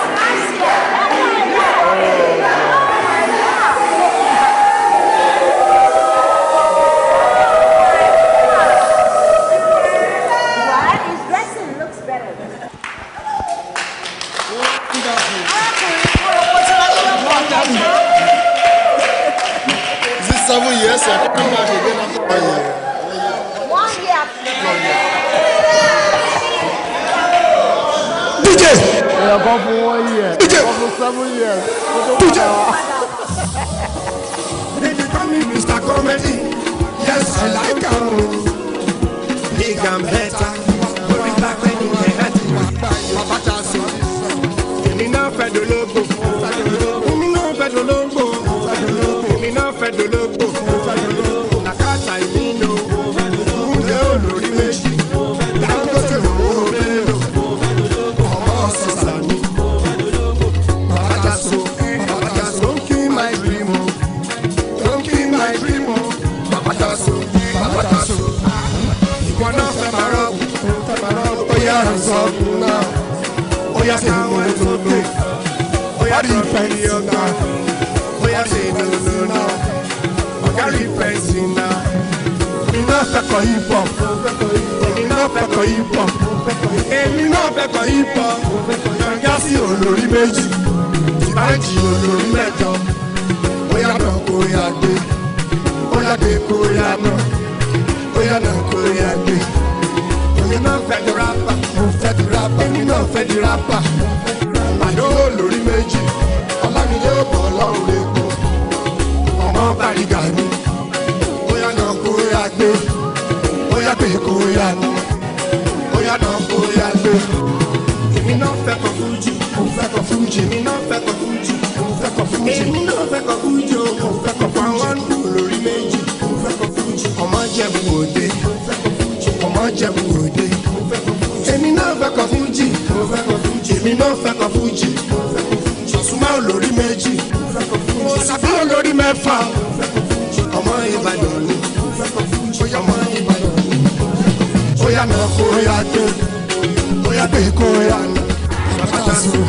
Is it 7 years? I come back again after 1 year. 1 year. DJ! We are gone for 1 year. DJ! Gone for 7 years. DJ! They call me Mr. Comedy. Yes, I like him. Big and better. But it's back when you get it. Papa Chasso. Èmi náà fẹ́ dológo. Èmi náà fẹ́ dológo. Èmi náà fẹ́ dológo. Nàkàtà ìmínú. Oúnjẹ olórí méjì. Dangote owó mélòó. Ọmọ sọ̀sà ni. Bàbá Jaso, Bàbá Jaso, don't kill my dream o. Don't kill my dream o. Bàbá Jaso, Bàbá Jaso. Ìwọ náà fẹ́ máa rọ́ọ̀bù. Ó yá sọ̀kù náà. Oya say no no no. Oya repent now. Oya say no no no. Oga repent now. Èmi náà fẹ́ kọ hip hop. Èmi náà fẹ́ kọ hip hop. Èmi náà fẹ́ kọ hip hop. Yọ̀ǹgá sí olórí méjì. Ìbájì olórí mẹ́jọ. Oya náà kó ya gbé. Oya gbé kó ya náà. Oya náà kó ya gbé. Èmi náà fẹ́ di rapper. Mo fẹ́ di rapper. Èmi náà fẹ́ di rapper. Àdó olórí méjì. Ọlámídé ò bọ̀ ọlọ́run lẹ́kọ̀ọ́. Ọmọ Bàrígà ni. Oya náà kó ya gbé. Oya gbé kó ya nà. Oya náà kó ya gbé. Èmi náà fẹ́ kọ fújì. Mo fẹ́ kọ fújì. Èmi náà fẹ́ kọ fújì. Mo fẹ́ kọ fújì. Èmi náà fẹ́ kọ fújì. Mo fẹ́ kọ fújì. Àwọn olórí méjì. Mo fẹ́ kọ fújì. Ọmọ Ìjẹ̀bú Òde. Ọmọ Ìjẹ̀bú Òde. Èmi náà fẹ́ kọ fújì. Èmi náà fẹ́ kọ fújì. Pasuma olórí méjì. Sàbí olórí mẹ́fà. Ọmọ Ìbàdàn ni. Ọmọ Ìbàdàn ni. Oya náà kó ya gbé. Oya gbé kó ya nà. Bàbá Jaso,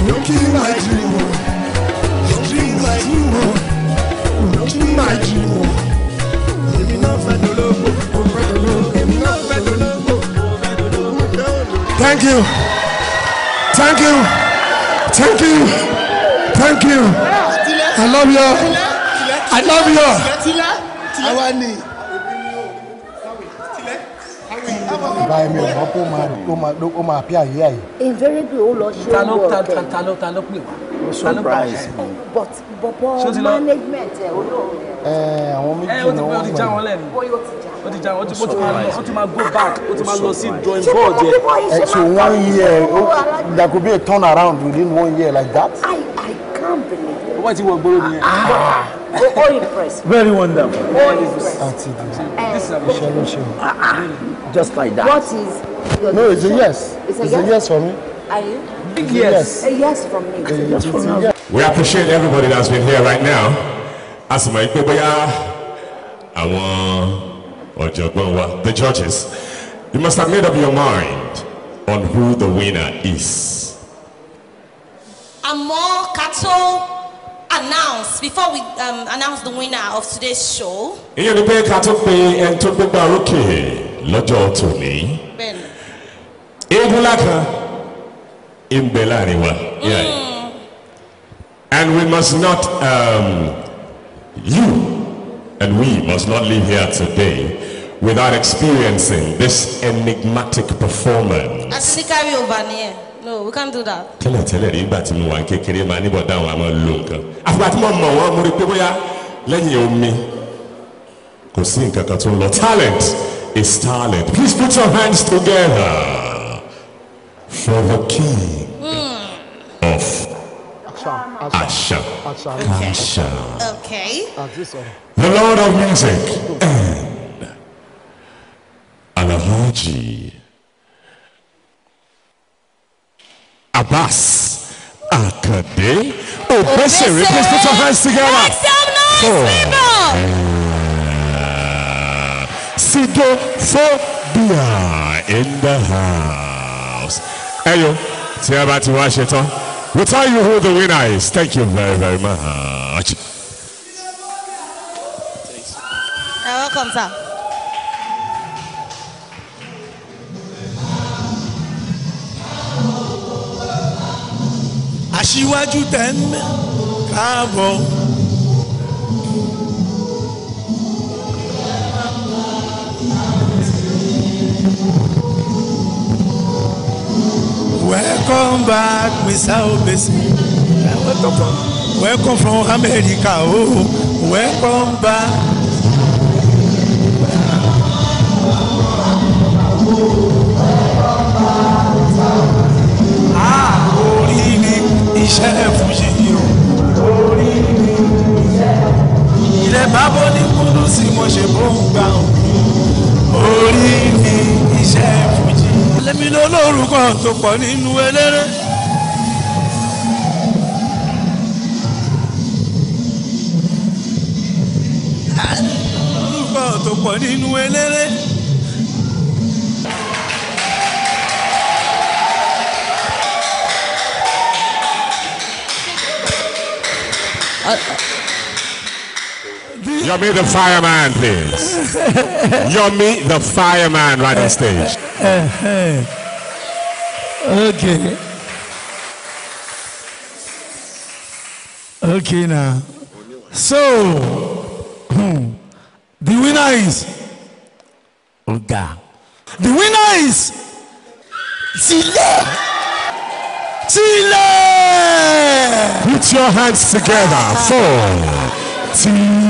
don't kill my dream o. Dream my dream o. Don't kill my dream o. Èmi náà fẹ́ dológo. Èmi náà fẹ́ dológo. Thank you. Thank you. Thank you. Thank you. I love you. I love you. Báyìí mi ò mọ̀ pé ó máa pí àyè àyè. Invariably ó lọ ṣe owó ọ̀kẹ́. Ta ló pè wá? Surprise me. But bọ̀bọ̀ management ẹ̀ olóòrùn. Àwọn méjì náà wọ́n ti já wọn lẹ́nu. Bóyá ó ti já. Ó ti já wọn, ó ti máa go back, ó ti máa lọ sí drawing board yẹn. So 1 year, there could be a turnaround within 1 year like that. I can't believe it. Wọ́n ti wọ gbóró nìyẹn. Oh, impressed. Very wonderful. Oh, impressed. Iṣẹ́ ló ṣe. Just like that. What is your No, it's a yes. It's a yes? Yes for me. Are you? Big yes. A yes from me. A yes from me. We appreciate everybody that's been here right now. A sì mọ̀ pé bóyá àwọn ọ̀jọ̀gbọ́n wa, the judges, you must have made up your mind on who the winner is. Àmọ́ ká tó announce, before we announce the winner of today's show. Ìyẹn ni pé ká tó pe ẹni tó gbégbá orókè lọ́jọ́ tòní. Bẹ́ẹ̀ni. Eégún lákan ń bẹ láàrin wa. And we must not, you and we must not leave here today without experiencing this enigmatic performance. Àti ní carry over ni ẹ̀. No, we can't do that. Tẹ́lẹ̀tẹ́lẹ̀ rí ìgbà tí mo wà ní kékeré máa níbọ̀ dáhùn àmọ́ lo nǹkan. Àfìgbà tí mo mọ̀ wọ́n mo rí pé bóyá lẹ́yìn omi kò sí nǹkan kan tó ń lọ. Talent is talent. Please put your hands together for the king of Asha. Asha. Okay. The Lord of Music and Alhaji Abbas Akande Obesere. Please put your hands together. Make some noise, people! Sidophobia in the house. Eyo, tí a bá ti wá ṣe tán, we'll tell you who the winner is. Thank you very, very much. You're welcome, sir. Aṣíwájú tẹ̀ ń káàbọ̀. Welcome back, Mr. Obese. Welcome from America. Oh, welcome back. Ah, orí mi iṣẹ́ fújì yìí o. Orí mi iṣẹ́. Ilẹ̀ bábọ́ ní kúndùn sí mo ṣe bó ń gbà o. Orí mi iṣẹ́ fújì. Lẹ́mi ló lórúkọ tó pọ̀ nínú eléré. Lórúkọ tó pọ̀ nínú eléré. Yomi the fireman, please. Yomi the fireman right on stage. Okay. Okay now. So, the winner is Oga. The winner is Tile. Tile. Put your hands together for Tile.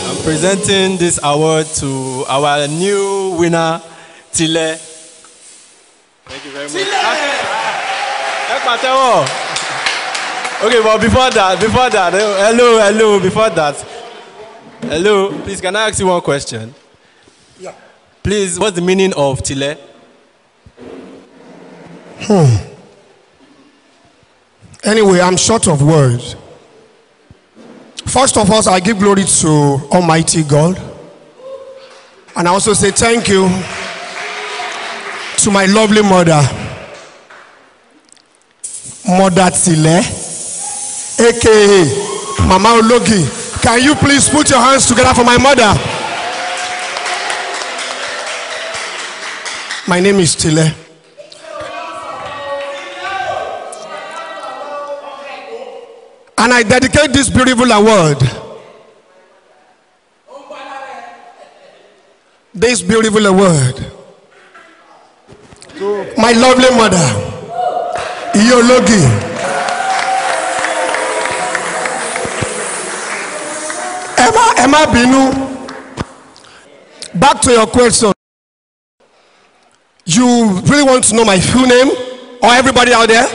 I'm presenting this award to our new winner, Tile. Thank you very much. Ẹ pàtẹ́wọ́. Okay, but before that, hello, before that. Hello, please, can I ask you one question? Yeah. Please, what's the meaning of Tile? Anyway, I'm short of words. First of all, I give glory to Almighty God. And I also say thank you to my lovely mother, Mother Tile, aka Mama Ologi. Can you please put your hands together for my mother? My name is Tile. And I dedicate this beautiful award. This beautiful award. My lovely mother, Iyologi. Emma Binu. Back to your question. You really want to know my full name? Or everybody out there?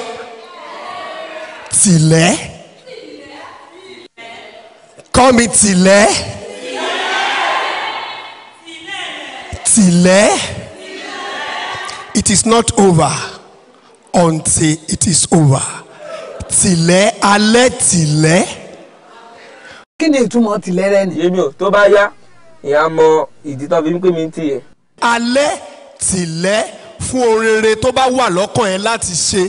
Tile. Call me Tile. Tile. It is not over until it is over. Tile, ale, tile. Kí ni ìtumọ̀ tìlẹ̀ rẹ ni? Èmi ò tó bá yá, ìyá mọ ìdí tó fi ń pè mí tìyẹ. Alẹ́ tìlẹ̀ fún ohun rere tó bá wà lọ́kàn ẹ láti ṣe.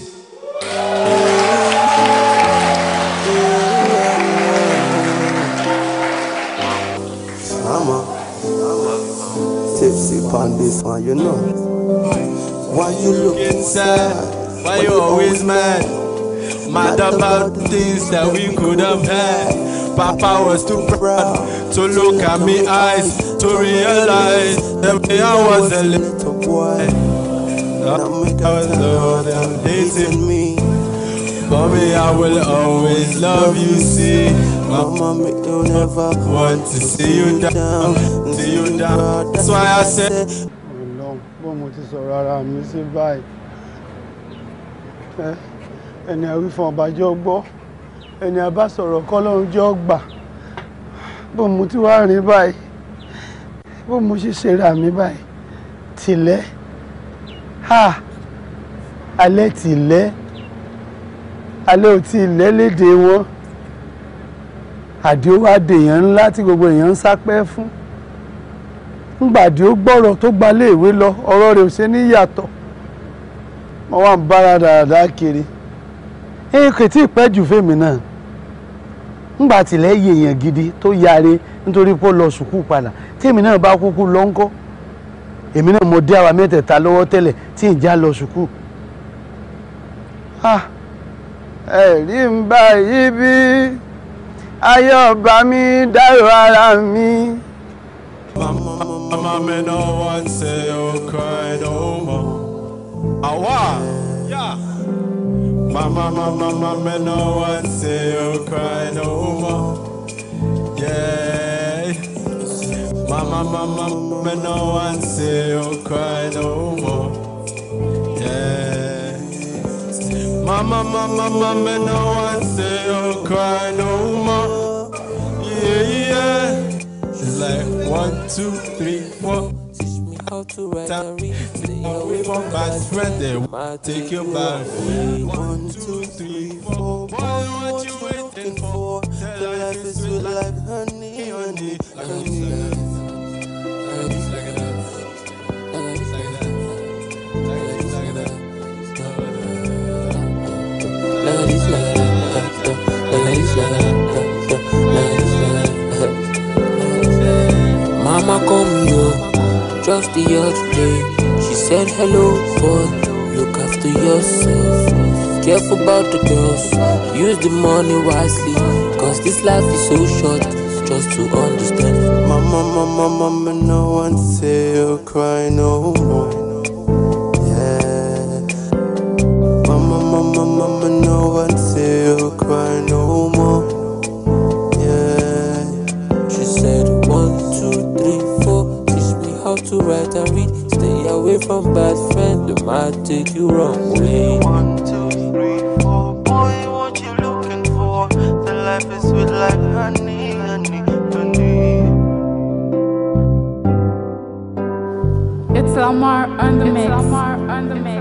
I'm tipsy on this one, you know. Why you looking sad? Why you always mad? Mad about things that we could have had. Papa was too proud to look at me eyes to realize that I was a little boy. I was old and hating me. Mommy, I will always love you, see. Mama, me don't ever want to see you down, see you down. That's why I said. Ọlọ́run, bó mo ti sọ̀rọ̀ ara mi sí báyìí. Ẹni àwí fún ọba jẹ́ gbọ́, ẹni àbá sọ̀rọ̀ kọ́lọ́run jẹ́ gbà. Bó mo ti wá rìn báyìí, bó mo ṣe ṣera mi báyìí, tìlẹ́, ha, alẹ́ tìlẹ́, alẹ́ ò tí ilẹ̀ léde wọn. Àdìó wá dèèyàn ńlá tí gbogbo èèyàn ń sápẹ́ fún. Ńgbàdí ó gbọ́rọ̀ tó gba iléèwé lọ, ọ̀rọ̀ rẹ̀ ò ṣe ní yàtọ̀. Wọ́n wá ń bára dáadáa kiri. Kò tí ì pẹ́ jù fèmí náà. Ńgbà tìlẹ̀ yé èèyàn gidi tó yáre nítorí pé ó lọ sùkúù padà. Tí èmi náà bá kúkú lọ ńkọ́. Èmi náà mo dé àwa mẹ́tẹ̀ẹ̀ta lọ́wọ́ tẹ́lẹ̀ tí ì já lọ sùkúù. Ẹ̀rí ń bá yí bí ayọ̀ bá mi dárò ara mi. Mama, me no one say oh cry no more. Awa, yeah. Mama, mama, mama, me no one say oh cry no more. Yeah. Mama, mama, me no one say oh cry no more. Yeah. Mama, mama, mama, me no one say oh cry no more. Yeah, yeah. It's like 1, 2, 3, 4. Teach me how to write and read. Stay away from bad friend, they take you back. 1, 2, 3, 4. Boy, what you waiting for? The life is sweet like honey, honey, honey. Mama called me up just the other day. She said hello, boy, look after yourself. Careful about the girls, use the money wisely, cause this life is so short, just to understand. Mama, mama, mama, no one say you cry no more. Yeah. Mama, mama, mama, no one say you cry no more. Yeah. She said 1, 2, 3, 4. Teach me how to write and read. Stay away from bad friends, they might take you wrong way. 1, 2, 3, 4. Boy, what you looking for? The life is sweet like honey, honey, honey. It's Lamar on the mix. Lamar on the mix.